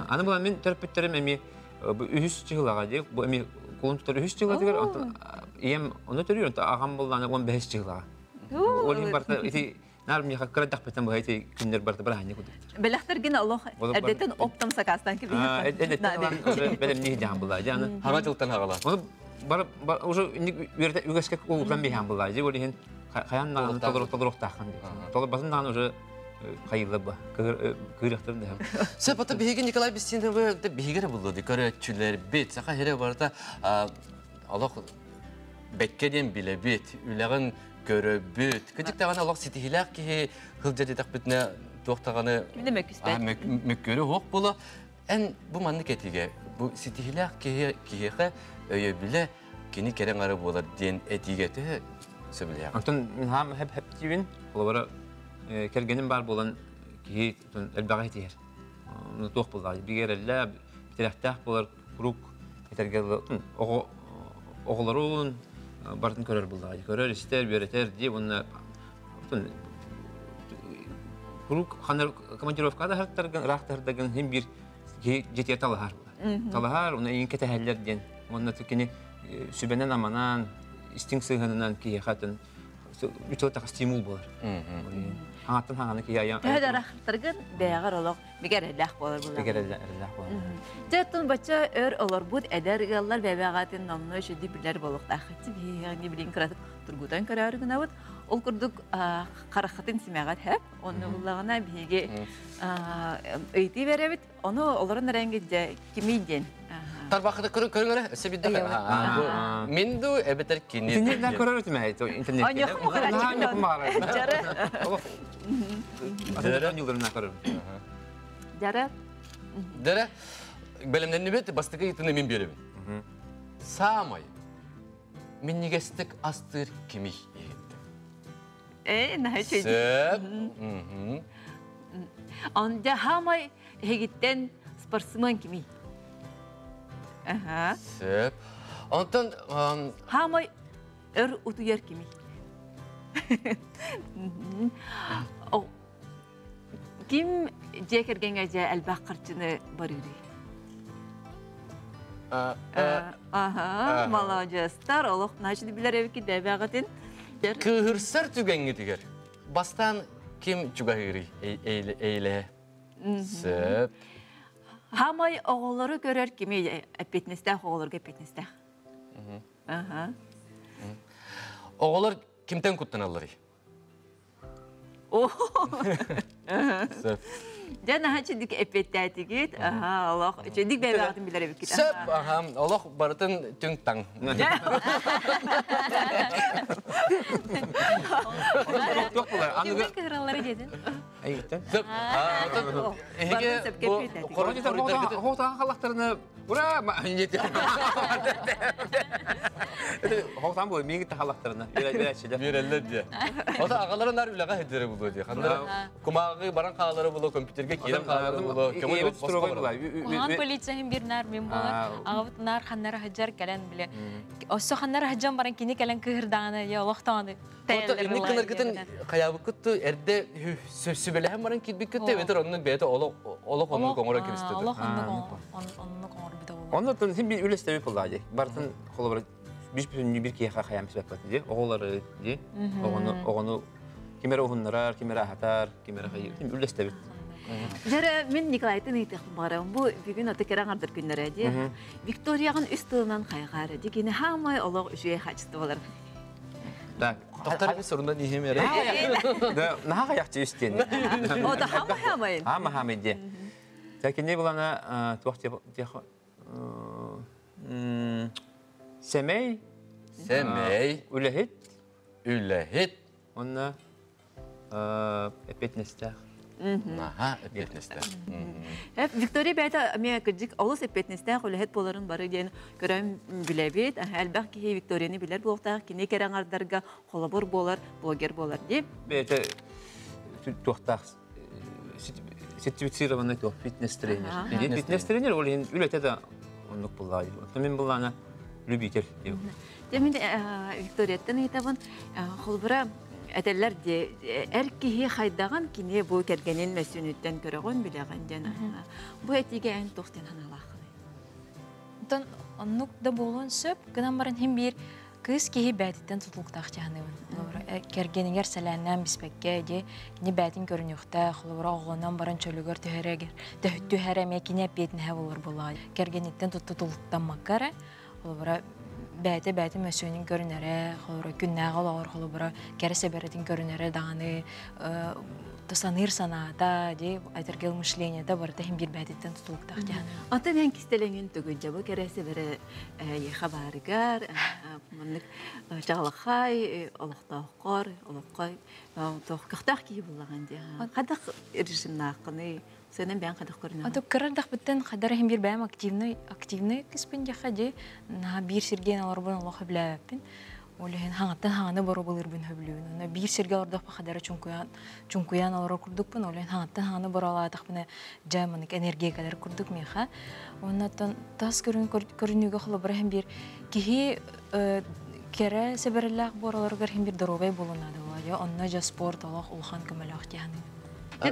Аны була мин төрөппүттэрим эмиэ үһүс чыһылаҕа дии, бу эмиэ кулун тутар үһүс чыһылатыгар, онтон ийэм ону төрүүр, онтон аҕам буллаана 15 чыһылаҕа. Ол иһин барыта ити наар миэхэ кыра дьахпыттан быһа ити күннэр барыта бырааһынньык курдуктар. Бэлэхтэргин олох эрдэтин оптом сакаастан кэбиһиэххэ. Бэлэмнии дьаһан буллаа дьэ аны. Хаҥа дьылтан хаҕала. Оны бар уже үгэскэ уутан биһэн буллаа дьэ ол иһин хайан даҕаны толоруохтааххын диэн. Толорбатын даҕаны уже хайылла ба кыырыахтарын да. Сөп, ото биһиги Николай Бестиновы биһиги эрэ буллу көрөөччүлэрбит, саха сирэ барыта олох бэккэ диэн билэбит, үлэҕин көрөбүт. Кыдьык даҕаны олох ситиһиилээх киһи сылдьа диэтэхпитинэ туох даҕаны мөккүөрү суох буолуо. Эн бу маннык этиигэ бу ситиһиилээх киһи киһиэхэ өйөбүлэ кини кэрэ аҥара буолар диэн этиигэ төһө сөбүлэһэҕин? Онтон мин хаам хэп хэптиибин, холобура кэргэним баар буолан киһи элбэҕи этиһэр. Туох буоллаҕай, бигэ эрэллээх, тирэхтээх буолар куруук этэргэ оҕо оҕолорун барытын көрөр буоллаҕай. Көрөр, истэр, үөрэтэр дии уонна куруук ханар командировка да хартаргын, ыраах да хартаргын хин биир киһи дьиэтигэр талаһар. Талаһар, уонна иин кэтэһэллэр диэн. Уонна кини сүбэнэн аманан, истиҥ сыһыанынан киһиэхэ үчүгэй стимул буолар. Хаҥаттан хаҥаны киһи айан. Төһө да арахтаргын бэйэҕэр олох бигэр эрэллээх буолар буолар. Бигэр эрэллээх буолар. Дьэ оттон бачча өр олорбут эдэр ыаллар бэйэҕэтин номнуо үчүгэй билэр буолуохтааххыт. Биһиги билин кыратык тургутан көрөөрү гынабыт. Ол курдук хараххытын симэҕит хэп. Онно буллаҕына биһиги ыйытыы беребит. Ону олорон эрэнгит дьэ кимий диэн. Тарбахыта көрүҥ көрүҥ эрэ өссө бидде Мин ду эбэтэр кини. Интернеттен көрөр этим интернетте. Жары. Жары. Жары. Дәрә бэлэмнэннибит бастакы ыйытыны мин биэрэбин. Саамай минньигэстик астыыр кимий иһиттим. Э, наһаа Сөп. Онда хамай эһигиттэн спортсмен кимий? Сөп. Онтон Хамай өр утуйар кими? Ким дьиэ кэргэҥҥэ дьэ элбэх харчыны барыырый? Аха, маладьыастар, олох значит билэр эбикки дэбэҕитин. Кыыһырсар түгэҥҥитигэр бастаан ким чугаһыырый эйлэһэ? Сөп. Хамай оҕолору көрөр кими эппиэтинэстээх оҕолорго эппиэтинэстээх. Аха. Оҕолор кимтэн куттаналларый? Сөп. Дьэ наһаа чэдик эппиэттээтигит. Аха, олох чэдик бэйбэҕитин билэр эбиккит. Сөп, аха, олох барытын түҥ-таҥ. Туох буолар? Аныгы кыһыраллары диэтин. Эйиттен. Сөп. Эһиги бу Хоотаан халахтарына ура Хоотаан бу миги тахалахтарына биэрээччилэр. Биэрэллэр дии. Ото аҕалара нар үлэҕэ сылдьара булуо дии. Ханна кумааҕы баран хаалара булуо, компьютергэ киирэн хаалара булуо, көҥүл босхо барар. Куһаҕан полицияһын бир нар мин буолар. Аҕабыт нар ханнара сылдьар кэлэн биле. Оссо ханнара сылдьан баран кини кэлэн кыһырдаҕына я олохтоҕуну Ото инник гынаргытын хайаабыккыт эрдэ сүбэлэһэн баран киирбиккит эбэтэр оннук бэйэтэ олох олох оннук оҥоро кэбистэ. Олох оннук оннук оҥорбута буолуо. Оннуттан син бир үлэстэбит буоллаа дии. Бартын холобура бис бүтүннүү бир киһиэхэ хайаан бисиппат дии. Оҕолору дии. Оҕону оҕону ким эрэ уһуннарар, ким эрэ аһатар, ким эрэ хайыыр. Син үлэстэбит. Дьэрэ мин Николайтын ыйытыахпын баҕарабын. Бу бүгүн аты кэрэ аҥардар күннэрэ дии. Викторияҕын үс тылынан хайҕаар дии. Кини хаамай олох үчүгэй хаачыстыбалар. Так. Доктор сурунан иһим эрэ. Да, наһаа хайахчы үстен. О, да хаамай хаамай. Хаама хаамай дии. Кини булана туох тех Сэмэй. Сэмэй. Үлэһит. Үлэһит. Онна эппиэтинэстээх. Наһаа эппиэтинэстээх. Виктория бэйэтэ эмиэ кырдьык олус эппиэтинэстээх үлэһит буоларын бары диэн көрөн билэбит. Элбэх киһи Викторияны билэр буолуохтаах. Кини кэрэ аҥардарга холобур буолар, блогер буолар дии. Бэйэтэ туохтаах сертифицированный туох фитнес-тренер. Фитнес-тренер ол иһин үлэтэ да оннук буллаа. Оттон мин буллаана любитель диэн. Дьэ мин Викторияттан ыйытабын. Холобура этэллэр дии эр киһи хайдаҕын кини бу кэргэнин мөссүөнүттэн көрөҕүн билэҕин диэн. Бу этиигэ эн туох диэн санаалааххыный? Оттон оннук да буолуон сөп. Гынан баран иһин биир кыыс киһи бээтиттэн тутулуктаах дьаһаныыбын. Холобура, кэргэнигэр сэлээннээн биспэккэ, дии, кини бээтин көрүнүөхтээх, холобура, оҕолонон баран чөлүгэр түһэрэгэр, түһэрэ эмиэ кини эппиэтинэһэ буолар буоллаҕа. Кэргэниттэн тутулуктаммакка эрэ, холобура, бэйэтэ бэйэтин мөссүөнүн көрүнэрэ, холобура, күннээҕи олоҕор холобура, кэрэ сэбэрэтин көрүнэрэ даҕаны саныыр санаата, дии, этэргэл мышлениета барыта иһин биир бэйэтиттэн тутулуктаах дьаһана. Атын эн кистэлэҥин тугуй бу кэрэ сэбэрэ эйиэхэ баарыгар, маннык чаҕылхай олохтооххор, олоххо көхтөөх киһи буллаҕын дии. Хайдах режимнааххыный? Сэнэн бэйэн хайдах көрүнэҕин? Ото кырардахпыттан хадар иһин биир бэйэм активный активный кыспын диэххэ дии. Наһаа биир сиргэ олорбун олох сөбүлээбэппин. Ол иһин хаҥаттан хаҥаны боруобалыырбын сөбүлүүбүн. Онно биир сиргэ олордохпо хадара чуҥкуйан чуҥкуйан олорор курдукпун. Ол иһин хаҥаттан хаҥаны боруобалаатахпына дьэ маннык энергия кэлэр курдук миэхэ. Оннуттан тас көрүн көрүнүүгэ холобура иһин биир киһи кэрэ сэбэрэлээх буораларыгар иһин биир доруобай буолуон наада буолла. Онно дьэ спорт олох улахан көмөлөөх дии саныыбын. Дьэ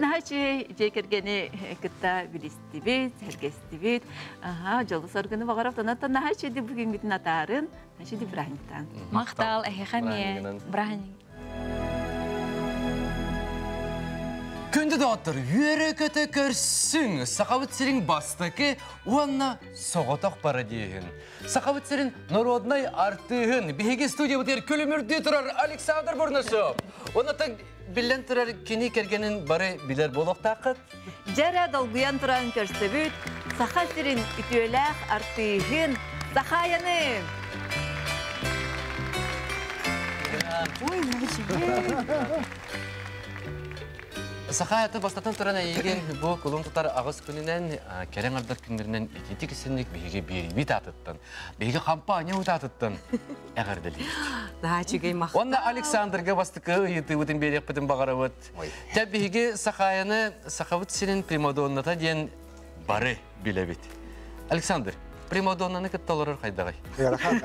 дьиэ кэргэни кытта билистибит, сэргэстибит. Аха, дьолу соргуну баҕарап тонаттан наһаа үчүгэй бүгүҥҥүтүн атаарын, үчүгэй бырааһынньыктаан. Махтал, эһиэхэ эмиэ. Бырааһынньык. Күндү доҕоттор, үөрэ-көтө көрсүҥ! Сахабыт сирин бастакы уонна соҕотох пародиһын. Сахабыт сирин народнай артыыһын биһиги студиябытыгар күлүмүрдүү турар Александр Бурнашов. Уонна биллэн турар кини кэргэнин бары билэр буолуохтааххыт. Дьэрэ долгуйан туран көрсөбүт Саха сирин үтүөлээх артыыһын Сахаяны! Ой, Сахаята бастатан туран эйигин бу кулун тутар аҕыс күнүнэн кэрэ аҥардар күннэринэн ититик исинник биһиги биэрбит аатыттан, биһиги компания аатыттан эҕэрдэлиибит. Наһаа үчүгэй махтал. Уонна Александрга бастакы ыйытыыбытын биэриэхпитин баҕарабыт. Дьэ биһиги Сахаяны Сахабыт сирин примадонната диэн бары билэбит. Александр, Примадоннаны кытта олорор хайдаҕый? Ыарахан.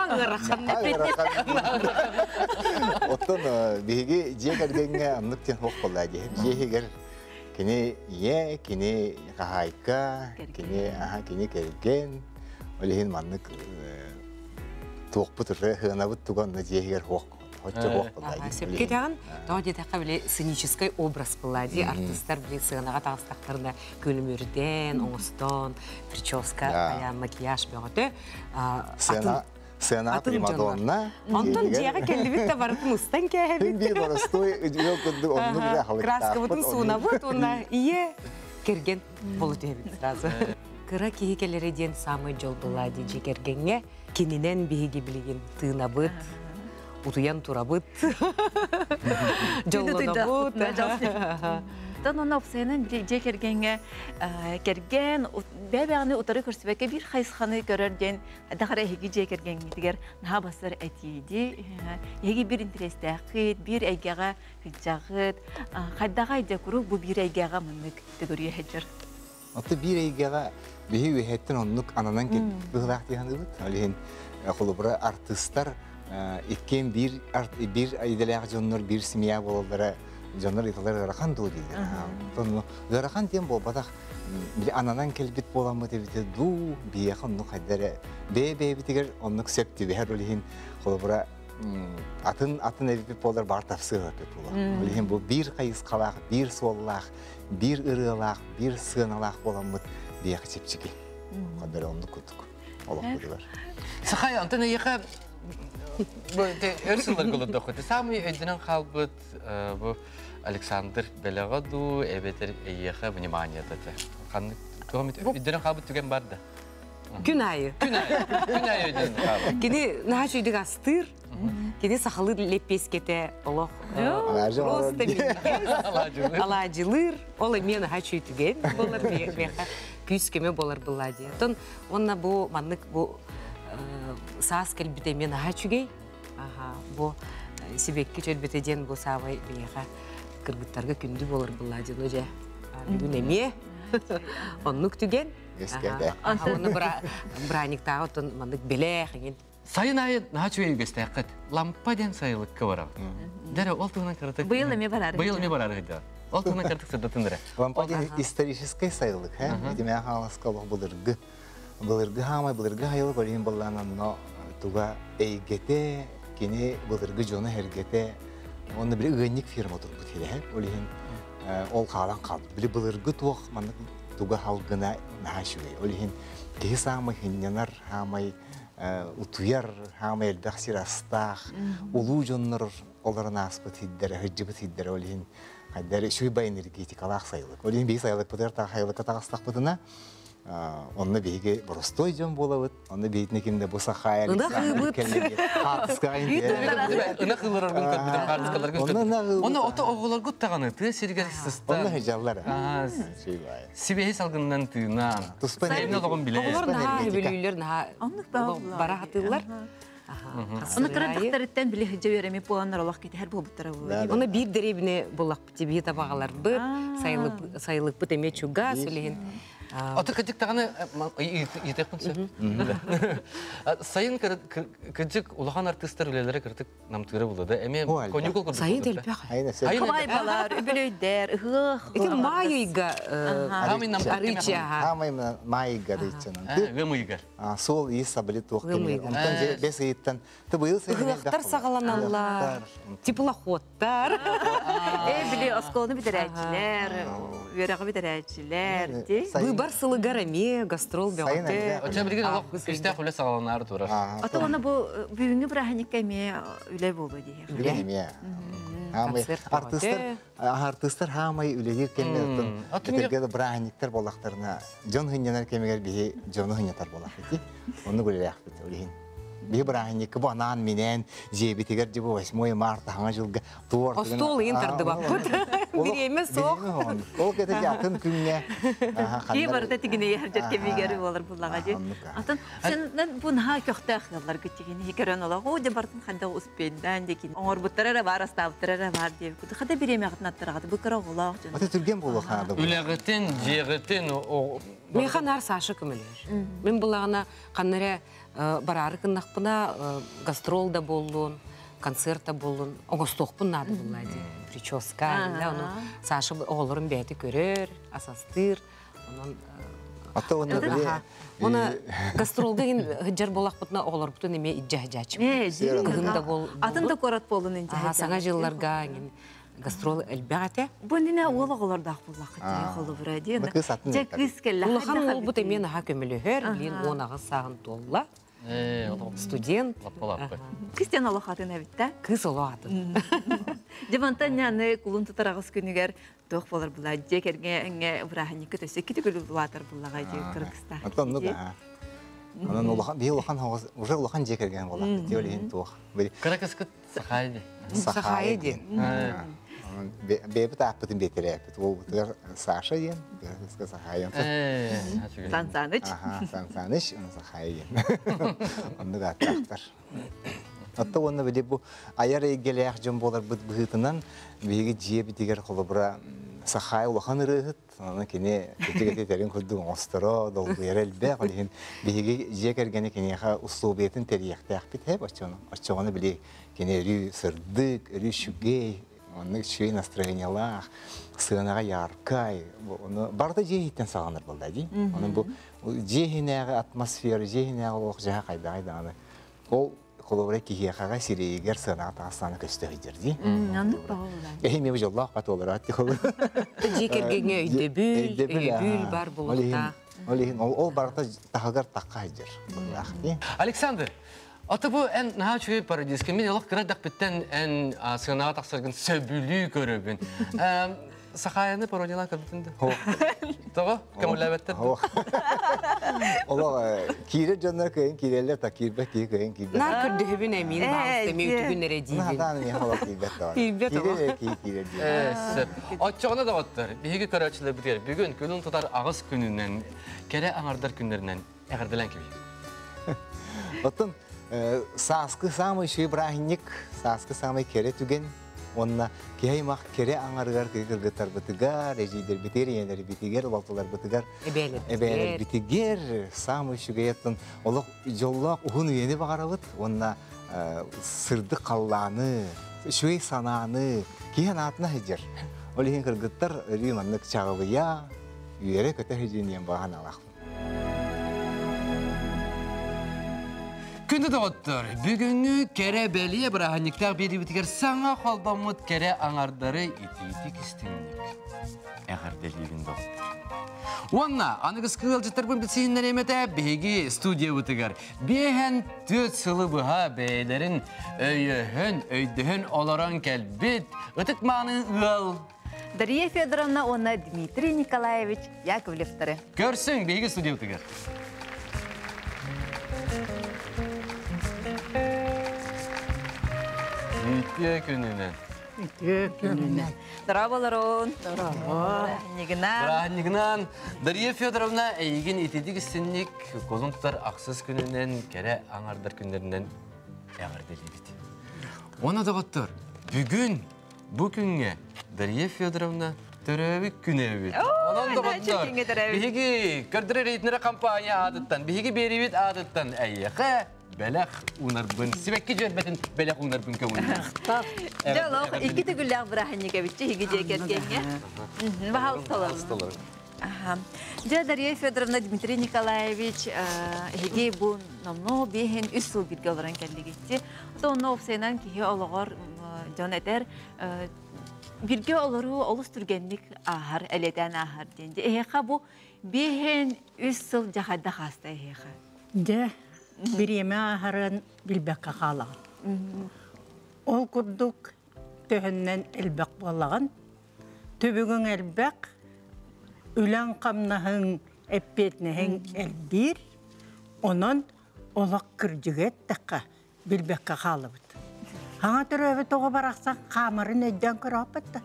Ыарахан. Оттон биһиги дьиэ кэргэҥҥэ оннук диэн суох буолла дии. Дьиэ иһигэр кини ийэ, кини хаһаайка, кини аха кини кэргэн. Ол иһин маннык туохпут уже сыанабыт туга онно дьиэ иһигэр суох Оччо суох буолла дии. Сөпкө этэҕин. Тоҕо диэтэххэ, били сценическай образ буолла дии. Артыыстар били сыанаҕа таҕыстахтарына күлүмүрдэн, оҥостон, прическа, айаан, макияж бөҕөтө. Сцена сцена примадонна. Онтон дьиэҕэ кэллибит да барытын устан кээһэбит. Биир боростуой ыал курдук оннук да Краскабытын суунабыт уонна ийэ кэргэн буола түһэбит сразу. Кыра киһи кэлэрэ диэн самый дьол была дии дьиэ кэргэҥҥэ. Кининэн биһиги билигин тыынабыт, утуйан турабыт, дьоллонобут. Тон онно опсайынан дьиэ кэргэҥҥэ кэргэн бэйэ-бэйэни утары көрсүбэккэ биир хайысханы көрөр диэн дахара эһиги дьиэ кэргэҥҥитигэр наһаа бассар этииди. Эһиги биир интэриэстээххит, биир эйгэҕэ сылдьаҕыт. Хайдаҕай дьэ куруук бу биир эйгэҕэ маннык төгүрүйэ сылдьар. Оттон биир эйгэҕэ биһи үөһэттэн оннук ананан кэлбит быһыылаах дии саныыбыт. Ол иһин холобура артыыстар иккиэн биир биир идэлээх дьоннор биир семья буолаллара дьоннор ыйыталлар ыарахан дуо дииллэр. Оттон ыарахан диэн буолбатах. Били ананан кэлбит буоламмыт эбитэ дуу, биһиэхэ оннук хайда эрэ бэйэ-бэйэбитигэр оннук сөп түбэһэр ол иһин холобура атын атын эбиппит буолар баар тапсыа эбит буолар. Ол иһин бу биир хайысхалаах, биир суоллаах биир ырыалаах, биир сыаналаах буоламмыт биһиэхэ чэпчэки. Ханна эрэ оннук курдук олохпутугар. Сахай, онтон эйиэхэ өр сылларга олордоххут. Самый өйдөнөн хаалбыт бу Александр бэлэҕэ дуу, эбэтэр эйиэхэ вниманиета этэ. Ханнык өйдөнөн хаалбыт түгэн бар да? Күн аайы. Күн аайы. Күн аайы өйдөнөн хаалбыт. Кини наһаа үчүгүйдүк астыыр. Кини сахалыы лэппиэскэтэ олох просто минньигэс. Алаадьылыыр. Ол эмиэ наһаа үчүгэй түгэн буолар миэхэ күүс-көмө буолар былаа дии. Оттон уонна бу маннык бу саас кэлбитэ эмиэ наһаа үчүгэй. Аха, бу сибэкки чөлбүтэ диэн бу саамай миэхэ кыргыттарга күндү буолар былаа дии. Ну дьэ, бүгүн эмиэ оннук түгэн. Уонна бырааниктааҕы оттон маннык бэлээх эҥин Сайын аайы наһаа үчүгэй үгэстээххит. Лампа диэн сайылыкка барабыт. Дэрэ, ол туһунан кыратык... Быйыл эмиэ бараары. Быйыл эмиэ бараары сылдьар. Ол туһунан кыратык сырдатын эрэ. Лампа диэн историческай сайылык, һэ? Итимээх хааласка олох былыргы. Былыргы хаамай, былыргы айылык олиһин баллаан онно туга эйгэтэ, кини былыргы дьоно эргэтэ, онно били ыанньык фирма турбут хирэһэ. Ол иһин ол хаалан хаалбыт. Били былыргы туох маннык туга халгына наһаа үчүгэй. Ол иһин киһи саамай хынньанар, саамай утуйар хаамай элбэх сир астаах улуу дьоннор олорон ааспыт сирдэрэ сылдьыбыт сирдэрэ ол иһин хайдах эрэ үчүгэй бай энергетикалаах сайылык ол иһин биһиги сайылыкпытыгар сайылыкка таҕыстахпытына онно биһиги боростуой дьон буолабыт онно биһитини ким да бу сахаай Александр хаартыскаҕа Ынах ылараргын көрбүтүм хаартыскаларгын көрбүтүм Онно ото оҕолоргут даҕаны тыа сиригэр сыстан Онно сылдьаллар Сибиэһи салгынынан тыынан, Туспа сайын олоҕун билэр. Оҕолор наһаа бүлүүлэр наһаа бара хатыыллар. Оны кыра дахтарыттан били хыдьа үөрэмит буоланнар олох кэтэһэр буолбуттара буолуо. Оны биир дэриэбинэ буллахпыт биир табаҕаларбыт, сайылыкпыт эмиэ чугас үлэһин. Аты кыдьык даҕаны ыйытыахпын сөп. Сайын кыдьык улахан артыыстар үлэлэрэ кырдык намтыыра буолла да эмиэ коньюкул курдук Сайын элбэх. Хабайбалар, үбүлүөйдэр, ыһыах. Ити маай ыйга арыыча. Хаамай маай ыйга арыычанан. Ыам ыйыгар. Суол ии сабыли туох кэмигэр. Онтон бэс ыйыттан быйыл Ыһыахтар саҕаланаллар. Теплоходтар. Э били оскуоланы бүтэрээччилэр, үөрэҕи бүтэрээччилэр ди. Быыбар сылыгар эмиэ гастрол бөҕөтө. Оччо билигин олох күүстээх үлэ саҕаланаары турар. Ото уонна бу бүгүҥҥү бырааһынньыкка эмиэ үлэ буолуо диэхэ. Үлэ эмиэ. Артыыстар артыыстар хаамай үлэлиир кэмнэртэн этэргэ бырааһынньыктар буоллахтарына дьон хынньанар кэмигэр биһи дьону хынньатар буоллахпыт. Оннук үлэлээхпит ол иһин. Биһи бырааһынньыкка бу анаан минээн дьиэбитигэр дьэ бу 8 марта хаҥа жылга туор Остуол ыйын тардыбаппыт. Бириэмэ суох. Ол кете атын күҥҥэ. Ки барыта тигине харжар кемигер болар буллага ди. Атын сен бу наха көхтөөх яллар гытигини көрөн ола. О де бартын ханда успендан декин. Оңор буттара бар астабыттара бар деп. Хада биреме гытнаттарга бу кыра голак жон. Аты түрген болу хады. Үләгытын, жегытын, Меха нар Саша көмөлөр. Мен булагына каннара барары кыннакпына гастрол да боллун, концерт да боллун. Оңостокпун нады буллади. Прическа, да, ону Саша оголорун бәти көрөр, асастыр. Онон Ата оны биле. Оны гастролга ген хыджар болак бутна оголор бутун эме иджа-жачы. Кыгын да бол. Атын да корат болун инде. Саңа жылларга ген гастрол элбәгәтә. Бу нине ола голордах буллак ди холу ди. Же кыз келле. Улахан ол бут эме наха көмөлөһөр, билин он агы сагын толла. Студент. Кристиан олохатын әбитте. Кыз олохатын. Дебантан няны кулун тутарагыс күнүгер тох болар була жекерге эңе брахани көтөсө кити күлү булатар буллага же Кыргызстан. Атын ну да. Анан улахан бии улахан хогос уже улахан жекерген болак. Диолин туох. Кыргыз кыт Сахайди. Сахайди. Бебе таппытын бетерепит. Ол бутыгар Саша ден, кыргызка Сахайын. Сан Саныч. Сан Саныч, оны Сахайын. Онны да тактар. Атта онны биле бу аяр эгелээх жон болар быт быһытынан биһиги жие битигер холобура Сахай улахан ырыһыт, аны кини китигете терин курдук осторо, долгуяр элбэх, олихин биһиги жие кергени киниэхэ услубиятын терийэхтээхпит хэп оччону. Оччону били кини өрүү сырдык, өрүү шүгей, Онны шүй настроениялах, сыгынага яркай, оны барда жехиттен сағаныр болды, ди. Оның бу жехинәгы атмосфера, жехинәгы олық жаха кайда кайда Ол холобра кихияхага сирейгер сыгынага тағыстаны көстө хидер, ди. Аннык багылда. Эхи мебе жоллах бат олар атты холобра. Жекергеңе өйдөбүл, өйдөбүл бар булукта. Ол ол барда тахагар таққа хидер. Александр, Аты бу эн наха чугай пародиска. Мен олох кырадак биттен эн сыгынага тахсаргын сөбүлүү көрөбүн. Сахаяны пародиялан көрбүтүндү. Того, көмүләбеттер. Олох кире жоннор көйін кирелер та кирбе ки көйін кирбе. Нар көрдөһүбүн эмин баалысты мен үтүгүн эре дейбин. Надан мен холок кирбет да. Кирбет Кире ки кире дейбин. Отчоғына да оттар. Биһиги көрөчүлөр битер. Бүгүн күнүн тутар агыс күнүнөн, кере аңардар күннеринен эгерделен киби. Оттон сааскы самый шүй брахинник, сааскы самый кере түген, онна кehаймах кере аңаргар кыргыттар бытыгар, эжидер битер, енер битигер, балтылар бытыгар, эбелер битигер, самый шүгейеттен олох жоллох ухун үйени багарабыт, онна сырды қалланы, шүй санааны, киһен атына хеджер. Ол ихин кыргыттар рюманнык чагылыя, үйере көтө хежинен баган алах. Күнді доғыттыр, бүгінгі кере бәлие біраханниктар бері саңа қолбамыт кере аңардары ити-ити кістіңдік. Әғарделігін доғыттыр. Онна, анығыз кығылжыттар бұн бітсейіннер еметі бейгі студия ұтығар. Бейхен төт сылы бұға бейлерін өйіхін, өйдіхін оларан кәлбіт, ұтықманы ұл. Дарья Федоровна, онна Дмитрий Николаевич Яковлевтары. Көрсін, бейгі студия ұтығар. Үтіе күнінен. Үтіе күнінен. Здорово, Здорово. Нигнан. Дарья Федоровна әйген итедік істінник колын тұтар ақсыз күнінен, кәрі аңардар күндерінен әғырделейбіт. Оны да бүгін, бұл күнге Дарья Федоровна төрөбүк күнөбүт. Онон доҕоттор, биһиги көрдөрөр рейтинere компания адыттан, биһиги берибит адыттан әйехе бәләх унарбын, сибәкки жөрбәтин бәләх унарбын көңүл. Жолох, икки түгүлләк бираханника битчи хиги жекергенге. Бахал Жа Дарья Федоровна, Дмитрий Николаевич, хиги бу номно бихин үс сыл бирге олоран келлигитти. Онно опсайнан кихи ологор жон этер бирге олору олус түргенник ахар, элетен ахар денде. Эхеха бу бихин үс сыл жахадда хаста эхеха. Де, биреме ахарын билбекке хаалаған. Ол курдук төһөннен элбек боллаган. Төбүгүн элбек, үлән камнаһын эппетнеһин элбир, онон олақ кырдьыгет таққа билбекке хаалыбыт. Хаңа төрөбүт оҕо барахсан хаамарын өйдөөн көрөппөт да.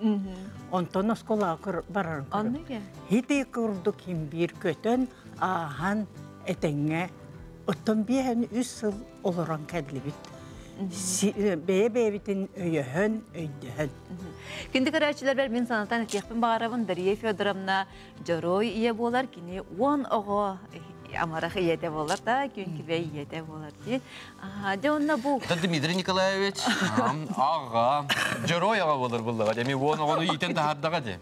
Онтон оскуолаҕа барарын көрөп. Хити курдук химбиир көтөн, ааһан этэҥҥэ оттон биэһэн үс сыл олорон кэллибит. Бэйэ-бэйэбитин өйөһөн, өйдөһөн. Күндү көрөөччүлэрбэр мин санатан этиэхпин баҕарабын Дария Федоровна дьоруой ийэ буолар, кини 10 оҕо амарах ийэтэ буолар да, күн күбэй ийэтэ буолар дии. Дьэ онно бу Дмитрий Николаевич аҕа дьоруой аҕа буолар буллаҕа эми уон оҕону иитэн таһаардаҕа дии.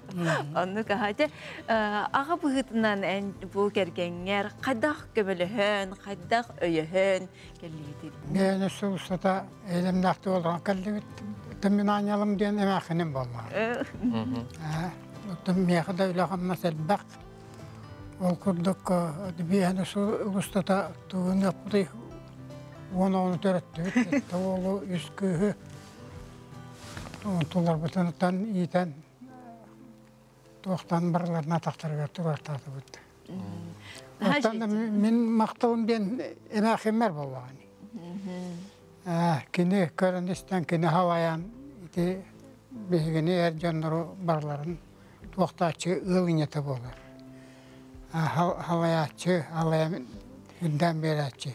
Оннук аха дьэ аҕа быһыытынан эн бу кэргэҥҥэр хайдах көмөлөһөн, хайдах өйөһөн кэллигитий? Мен өссө устата элемнэхти олорон кэллибит. Тымминаанньалым диэн эмээххиним буолла. Оттон миэхэ да үлэ-хамнас элбэх. Ол курдук биэһэн устата тугун уон оҕону төрөттүбүт. Уолу үс кыыһы туларбытыттан иитэн туохтан барыларына атахтарыгар туруортаатыбыт. Оттон мин махталым диэн эмээхиммэр буоллаҕа. Кини көрөн истэн, кини халайан ити биһигини эр дьоннору барыларын туохтааччы ыал ийэтэ буолар. Халайааччы, халайан үрдээн биэрээччи.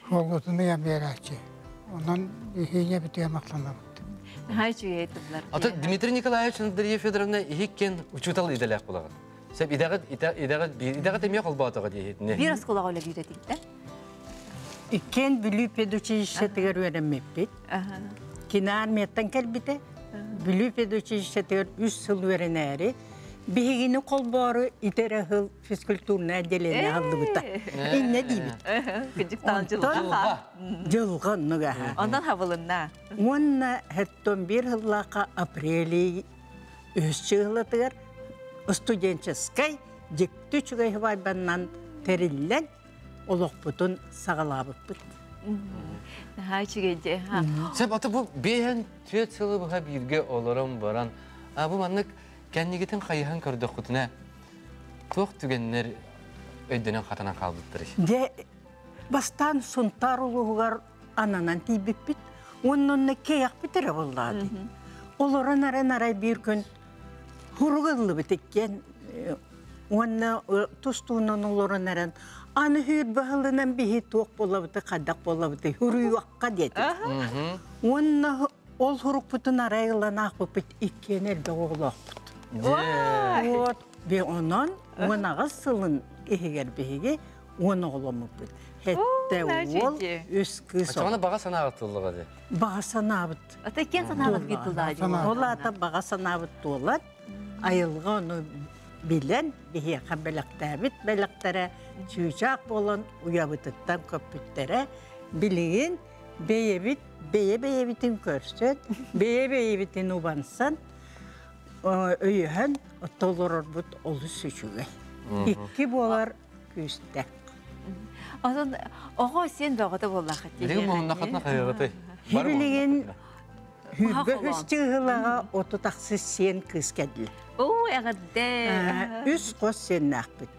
Суолгутун ыйан биэрээччи. Онон иһиине бүтүө махтанабыт. Наһаа үчүгэй тыллар. Ата Дмитрий Николаевич Дарья Федоровна иһиккен учуутал идэлээх булагын. Сеп идэҕит идэҕит биир идэҕит эмиэ холбоотоҕо диэһитини. Биир оскуолаҕа үлэлиир этиктэ. Иккиэн Бүлүү педучилищетыгар үөрэммиппит. Кини армияттан кэлбитэ. Бүлүү педучилищетыгар үс сыл үөрэнээри биһигини холбоору итэрэ сыл физкультурное отделение аһыллыбыта. Иннэ диибит. Кыдьыктаан дьылҕа. Дьылҕа оннуга. Онон хабылынна. Уонна хеттон бир сыллаахха апрели үһүс чыһылатыгар студенческай дьикти үчүгэй хыбайбаннан тэриллэн олохпутун саҕалаабыппыт. Наһаа үчүгэй дьэ. Сөп, ата бу биэһэн түөрт сылы быһа бииргэ олорон баран, бу маннык кэннигитин хайыһан көрдөххүтүнэ, туох түгэннэр өйдөнөн хатанан хаалбыттарый? Дьэ, бастаан Сунтаар улууһугар ананан тиийбиппит. Уонна онно кэйэхпит эрэ буоллаҕа Олорон аран арай биир күн хуруг ыллыбыт иккиэн уонна тус-туһунан олорон эрэн аны хүүр баһылынан биһи туох буолабыты хайдах буолабыты хуруйуохха диэтик. Уонна ол хурукпутун арай ылан аахпыппыт иккиэн элбэх оҕолоохпут. Вот би онон уон аҕыс сылын иһигэр биһиги уон оҕоломмуппут. Хэтте уол, үс кыыс. Оччоҕуна баҕа санааҕыт туоллаҕа дии. Баҕа санаабыт. Ата киэн санааҕыт биир тыллаах Ол аата баҕа санаабыт туолан, айылҕа ону билэн, биһиэхэ бэлэхтээбит бэлэхтэрэ чыычаах буолан уйабытыттан көппүттэрэ. Билигин бэйэбит бэйэ-бэйэбитин көрсөн, бэйэ-бэйэбитин убансан, өйөһөн толорорбут олус үчүгэй. Икки буолар күүстээх. Онон оҕо сен бөҕөтө буоллахыт. Билигин муһуннахатна хайыгытай? Билигин Хүрбэ үс чыыһылаҕа отут ахсыс сиэн кыыс кэллэ. Оо, эҕэрдэ! Үс хос сиэннээхпит.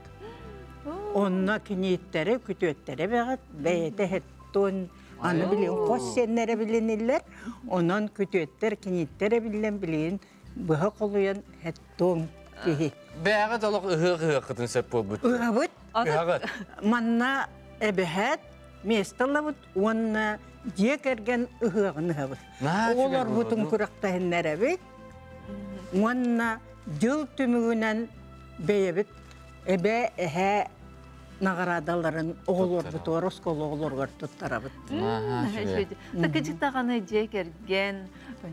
Онно кинииттэрэ, күтүөттэрэ бэҕэт, бэйэтэ хеттон аны билин хос сиэннэрэ билиниллэр. Онон күтүөттэр, кинииттэрэ биллэн билигин быһа холуйан хеттон киһи. Бэҕэт олох ыһыах ыһыаххытын сөп буолбут. Ыһабыт. Ыһаҕыт. Манна эбэһээт место ылабыт уонна дьиэ кэргэн ыһыаҕын ыһабыт. Оҕолорбутун күрэхтэһиннэрэбит уонна дьыл түмүгүнэн бэйэбит эбээ эһээ наҕараадаларын оҕолорбутугар оскуола оҕолоругар туттарабыт. Такыдьык даҕаны дьиэ кэргэн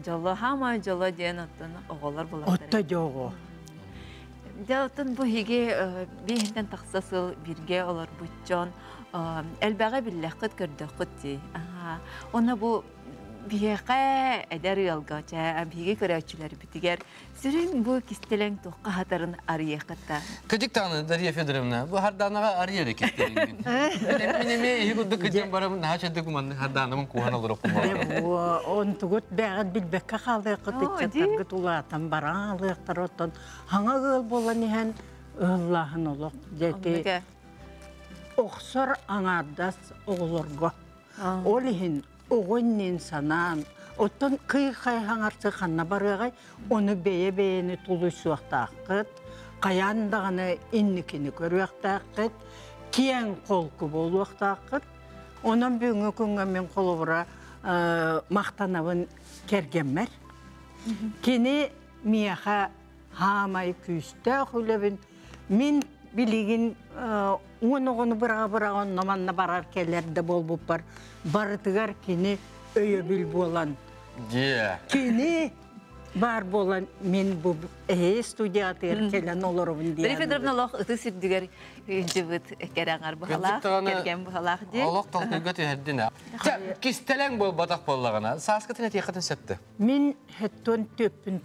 дьоло хаамай дьоло диэн оттон оҕолор булаттар. Отто дьоҕо. Дьэ оттон бу иһиги биэһинтэн тахса сыл бииргэ олорбут дьон элбэҕи биллэххит көрдөххүт дии. Онно бу биһиэхэ эдэр ыалга чэ биһиги көрөөччүлэрбитигэр сүрүн бу кистэлэҥ туохха хатарын арыйыаххыта. Кыдьык даҕаны Дария Федоровна, бу Харданаҕа арыйар кистэлэҥмин. Мин эмиэ иһи курдук кыдьан барамын наһаа чэддик уманны Харданамын куһан олороппун. Онтугут бэҕэт билбэккэ хаалыаххыт ыччаттаргыт улаатан баран алыахтар оттон хаҥа ыал буолан иһэн ыһыллааһын олох дьэти охсор аҥаардас оҕолорго. Ол иһин оҕо иннин санаан, Оттон кый-хайһаҥарсы ханна барыаҕай, ону бэйэ-бэйэни тулуйсуохтааххыт, хайаан даҕаны инникини көрүөхтээххит, киэҥ холку буолуохтааххыт. Онон бүгүҥҥү күҥҥэ мин холобура махтанабын кэргэммэр. Кини миэхэ хаамай күүстээх үлэбин мин билигин уон оҕону быраҕа-быраҕа онно манна барар кэлэр да буолбуппар барытыгар кини өйөбүл буолан кини баар буолан мин бу эһээ студиятыгар кэлэн олоробун диэн. Дария Федоровна олох ытыс үрдүгэр ыдьыбыт кэрэҥэр быһалаах, кэргэн быһалаах дии. Олох толкуйга түһэрдин. Кистэлэҥ буолбатах буоллаҕына, сааскытын этиэххитин сөптө. Мин хэттон төппүн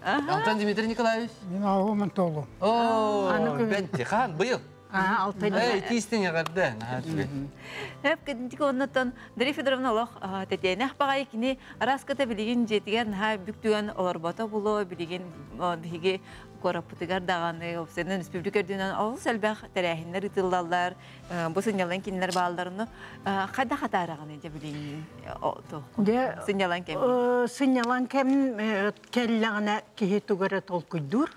Антон Дмитрий Николаевич? Мин аҕамын толу. Оо, бенти хаан быйыл. Эй, тиистин эҕэрдэ, наһаа үчүгэй. Эп кэнники оннуттан Дария Федоровна олох тэтиэнэх баҕайы кини араската билигин дьиэтигэр наһаа бүк түгэн олорбото булуо билигин биһиги куораппытыгар даҕаны уопсайынан республика үрдүнэн олус элбэх тэрээһиннэр ыытыллаллар бу сынньалаҥ кинилэр баалларыны хайдах атаараҕыный дьэ билигин сынньалаҥ кэм сынньалаҥ кэм кэллэҕинэ киһи тугу эрэ толкуйдуур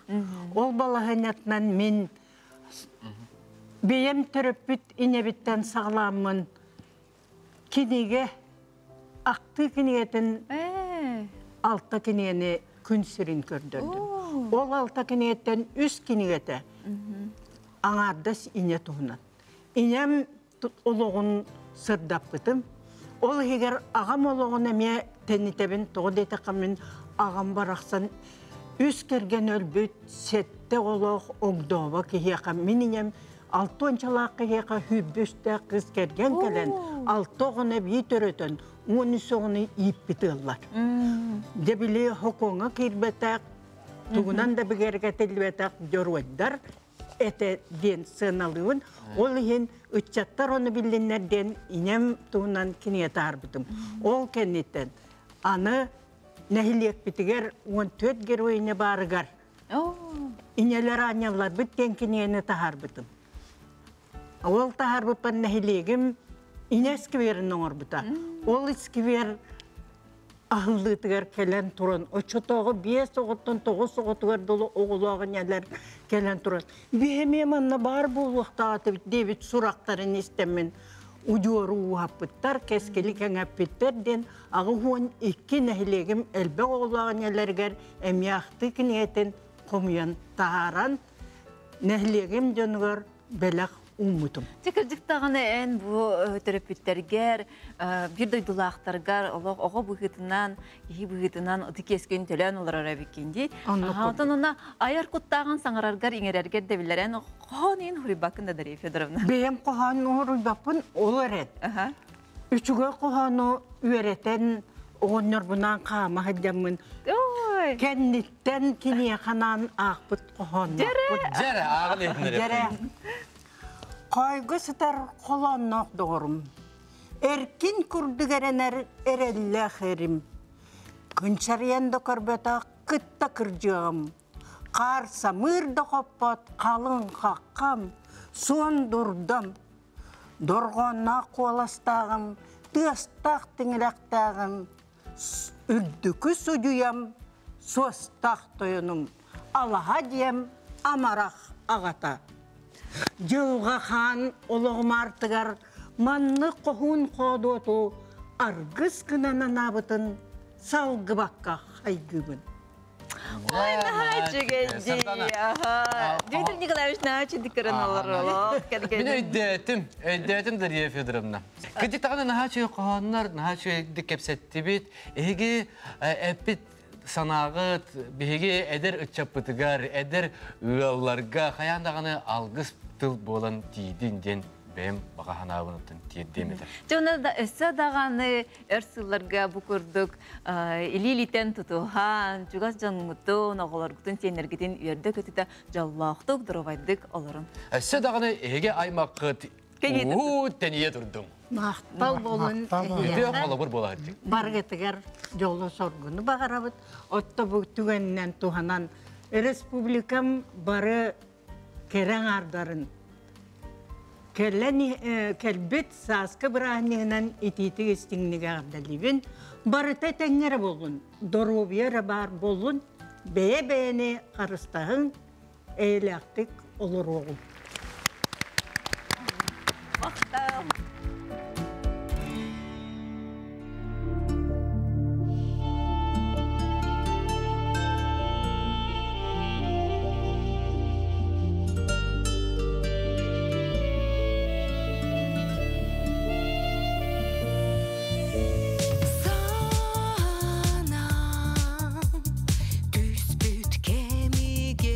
ол балаһыанньатынан мин бэйэм төрөппүт инэбиттэн саҕалааммын кинигэ ахтыы кинигэтин алта кинигэни күн сирин көрдөрдүм ол алта кинигэттэн үс кинигэтэ аҥаардас инэ туһунан инэм олоҕун сырдаппытым. Ол иһигэр аҕам олоҕун эмиэ тэнитэбин, тоҕо диэтэххэ мин аҕам барахсан үс кэргэн өлбүт, сэттэ оҕолоох огдообо киһиэхэ мин ийэм алтуончалаах киһиэхэ сүүрбэ үстээх кыыс кэргэн кэлэн алта оҕону эбии төрөтөн 13 оҕону ииппит ыаллар. Дьэ били хокуоҥҥа киирбэтэх, тугунан да бигэргэтиллибэтэх дьоруойдар этэ диэн сыаналыыбын. Ол иһин ыччаттар ону биллиннэр диэн инэм туһунан кинигэ таһаарбытым. Ол кэнниттэн аны нэһилиэкпитигэр 14 героиня баарыгар инэлэр аанньалларбыт диэн кинигэни таһаарбытым. Ол таһаарбыппар нэһилиэгим инэ скверин оҥорбута. Ол сквер аһыллыытыгар кэлэн туран, оччотооҕу биэс оҕоттон тоҕус оҕотугар дылы оҕолоох инэлэр кэлэн туран, биһэмиэ манна баар буолуохтаах этибит диэбит сурахтарын истэммин удьуору ууһаппыттар, кэскили кэҥэппиттэр диэн 82 нэһилиэгим элбэх оҕолоох инэлэригэр эмиэ ахтыы кинигэтин хомуйан таһааран нэһилиэгим дьонугар бэлэх ууммутум. Дьэ кырдьык даҕаны эн бу төрөппүттэргэр, биир дойдулаахтаргар олох оҕо быһыытынан, киһи быһыытынан ытык иэскин төлөөн олорор эбиккин дии. Онтон уна айар куттааҕын саҥараргар, иҥэрэргэр да биллэрэн хоһоон иһин хуруйбаккын да Дария Федоровна. Бэйэм хоһоон уруйбаппын ол эрэн. Үчүгэй хоһоону үөрэтэн оҕонньорбунаан хаама сылдьаммын кэнниттэн киниэхэ анаан аахпыт хоһоонноохпут. Дьэрэ, ааҕын иһитиннэриэхпин. Дьэрэ. Хойго сытар холоонноох доҕорум. Эркин курдук эрэнэр эрэллээх эрим. Күнчарыйан да көрбөтөх кытта кырдьыаҕым. Хаар самыыр да хоппот халыҥ хаххам, суон дурдам. Дорҕоонноох куоластааҕым, тыастаах тиҥилэхтээҕим, үрдүкү судьуйам, суостаах тойонум, алаһа диэм амарах аҕата. Дьылҕа хаан олоҕум аартыгар маннык хоһуун хоодуоту аргыс гынан анаабытын салгыбакка хайгыыбын. Ой, наһаа үчүгэй дии. Дмитрий Николаевич наһаа үчүгэй көрөн олоролор. Мин өйдөөтүм, өйдөөтүм Дария Федоровна. Кырдьык даҕаны наһаа үчүгэй хоһооннор, наһаа үчүгэйдик кэпсэттибит. Эһиги эппит санааҕыт биһиги эдэр ыччаппытыгар, эдэр ыалларга хайаан даҕаны алгыс тыл буолан тиийдин диэн бэйэм баҕа санаабын тиэрдиэм этэ. Дьэ, онно да өссө даҕаны өр сылларга бу курдук илии-илиитэн тутуһан, чугас дьоҥҥутун, оҕолоргутун, сиэннэргитин үөрдэ-көтүтэ дьоллоохтук, доруобайдык олорун. Өссө даҕаны эһиги аймаххыт уу тэнийэ турдуҥ. Махтал болун Үтүө холобур буолар Баргытыгар дьолу-соргуну баҕарабыт. Отто бу түгэнинэн туһанан республикам бары кэрэ аҥаардарын Кэлэн кэлбит сааскы бырааһынньыгынан итиитик истиҥник эҕэрдэлиибин. Барыта этэҥҥэ эрэ буоллун, доруобуйа эрэ баар буоллун, бэйэ-бэйэни харыстаһыҥ, эйэлээхтик олоруоҕуҥ. Махтал! Түспүт кэмигэр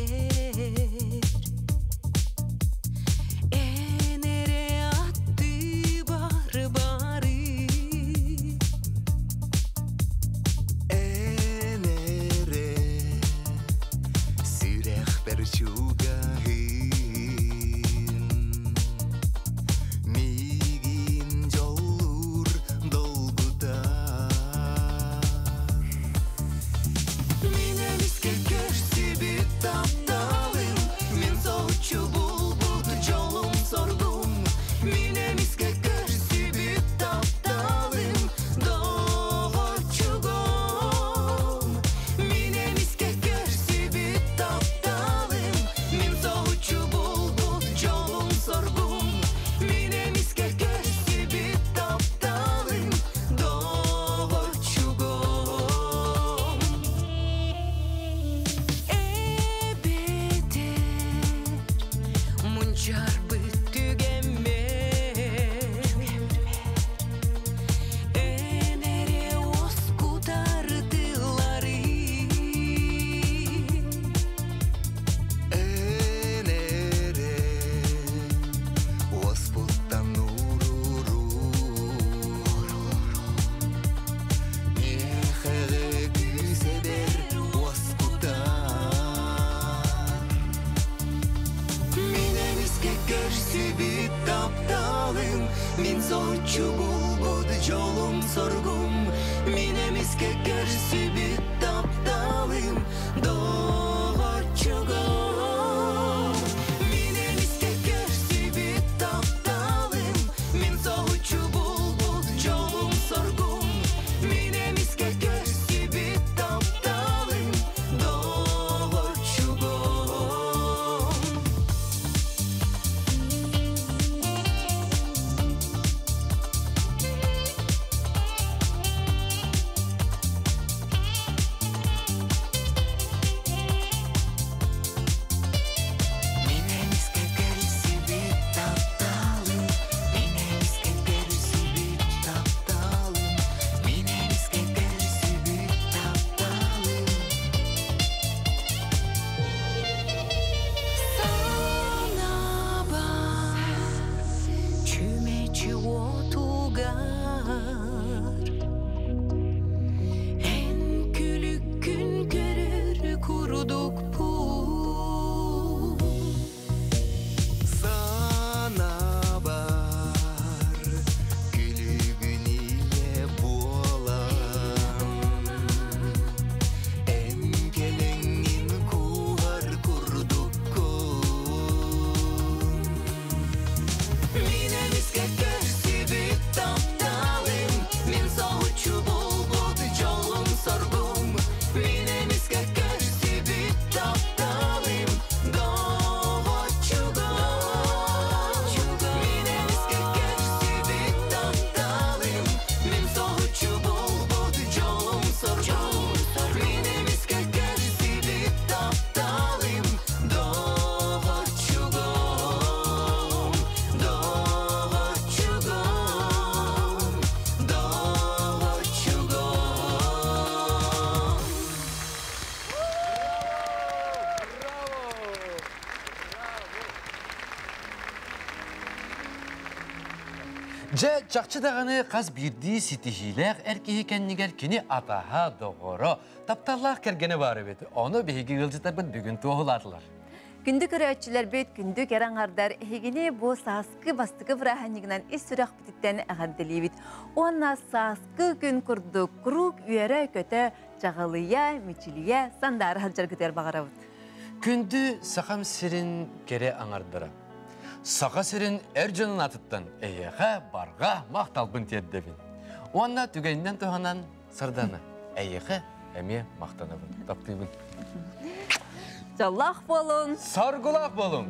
Эн эрэ аттыбар бары Эн эрэ сүрэхпэр чугаһын Миигин дьоллуур долгутар Мин эмискэ көрсүбүт тапталым Мин соһуччу булбут дьолум соргум Мин эмискэ көрсүбүт тапталым Доҕорчугум Мин эмискэ көрсүбүт тапталым Мин соһуччу булбут дьолум соргум Мин эмискэ көрсүбүт тапталым Доҕорчугум Эбэтэр мунчаарбыт түгэммэр Эн эрэ уоскутар тыллары Эн эрэ уоспуттан урууруур Миэхэҕэ күүс эбэр уоскутар Мин эмискэ көрсүбүт тапталым Мин соһуччу булбут дьолум соргум Мин эмискэ көрсүбүт тапталым Доҕорчугум Мин эмискэ көрсүбүт тапталым Мин соһуччу булбут дьолум соргум Мин эмискэ көрсүбүт тапталым Доҕорчугум Мин эмискэ көрсүбүт тапталым Мин эмискэ көрсүбүт тапталым Мин эмискэ көрсүбүт тапталым Санаабар чүмэчи уотугар Эн күлүккүн көрөр курдукпун Санаабар күлүгүн илэ буолан Эн кэлэҥҥин кууһар курдуккун Мин эмискэ көрсүбүт тапталым Мин соһуччу булбут дьолум соргум Мин эмискэ көрсүбүт тапталым Доҕорчугум Мин эмискэ көрсүбүт тапталым Мин соһуччу булбут дьолум соргум Мин эмискэ көрсүбүт тапталым Доҕорчугум Доҕорчугум Доҕорчугум Дьэ, чахчы даҕаны хас биирдии ситиһиилээх эр киһи кэннигэр кини атаһа, доҕоро, тапталлаах кэргэнэ баар эбит. Ону биһиги ыалдьыттарбыт бүгүн туоһулаатылар. Күндү көрөөччүлэрбит, күндү кэрэ аҥардар, эһигини бу сааскы бастакы бырааһынньыгынан ис сүрэхпититтэн эҕэрдэлиибит. Уонна сааскы күн курдук куруук үөрэ-көтө, чаҕылыйа, мичилийэ, сандаара сылдьаргытыгар баҕарабыт. Күндү Сахам сирин кэрэ аҥардара. Саха сирин эр дьонун атыттан эйиэхэ барҕа махталбын тиэрдэбин. Уонна түгэнинэн туһанан Сардана, эйиэхэ эмиэ махтанабын, таптыыбын. Дьоллоох буолуҥ! Соргулаах буолуҥ!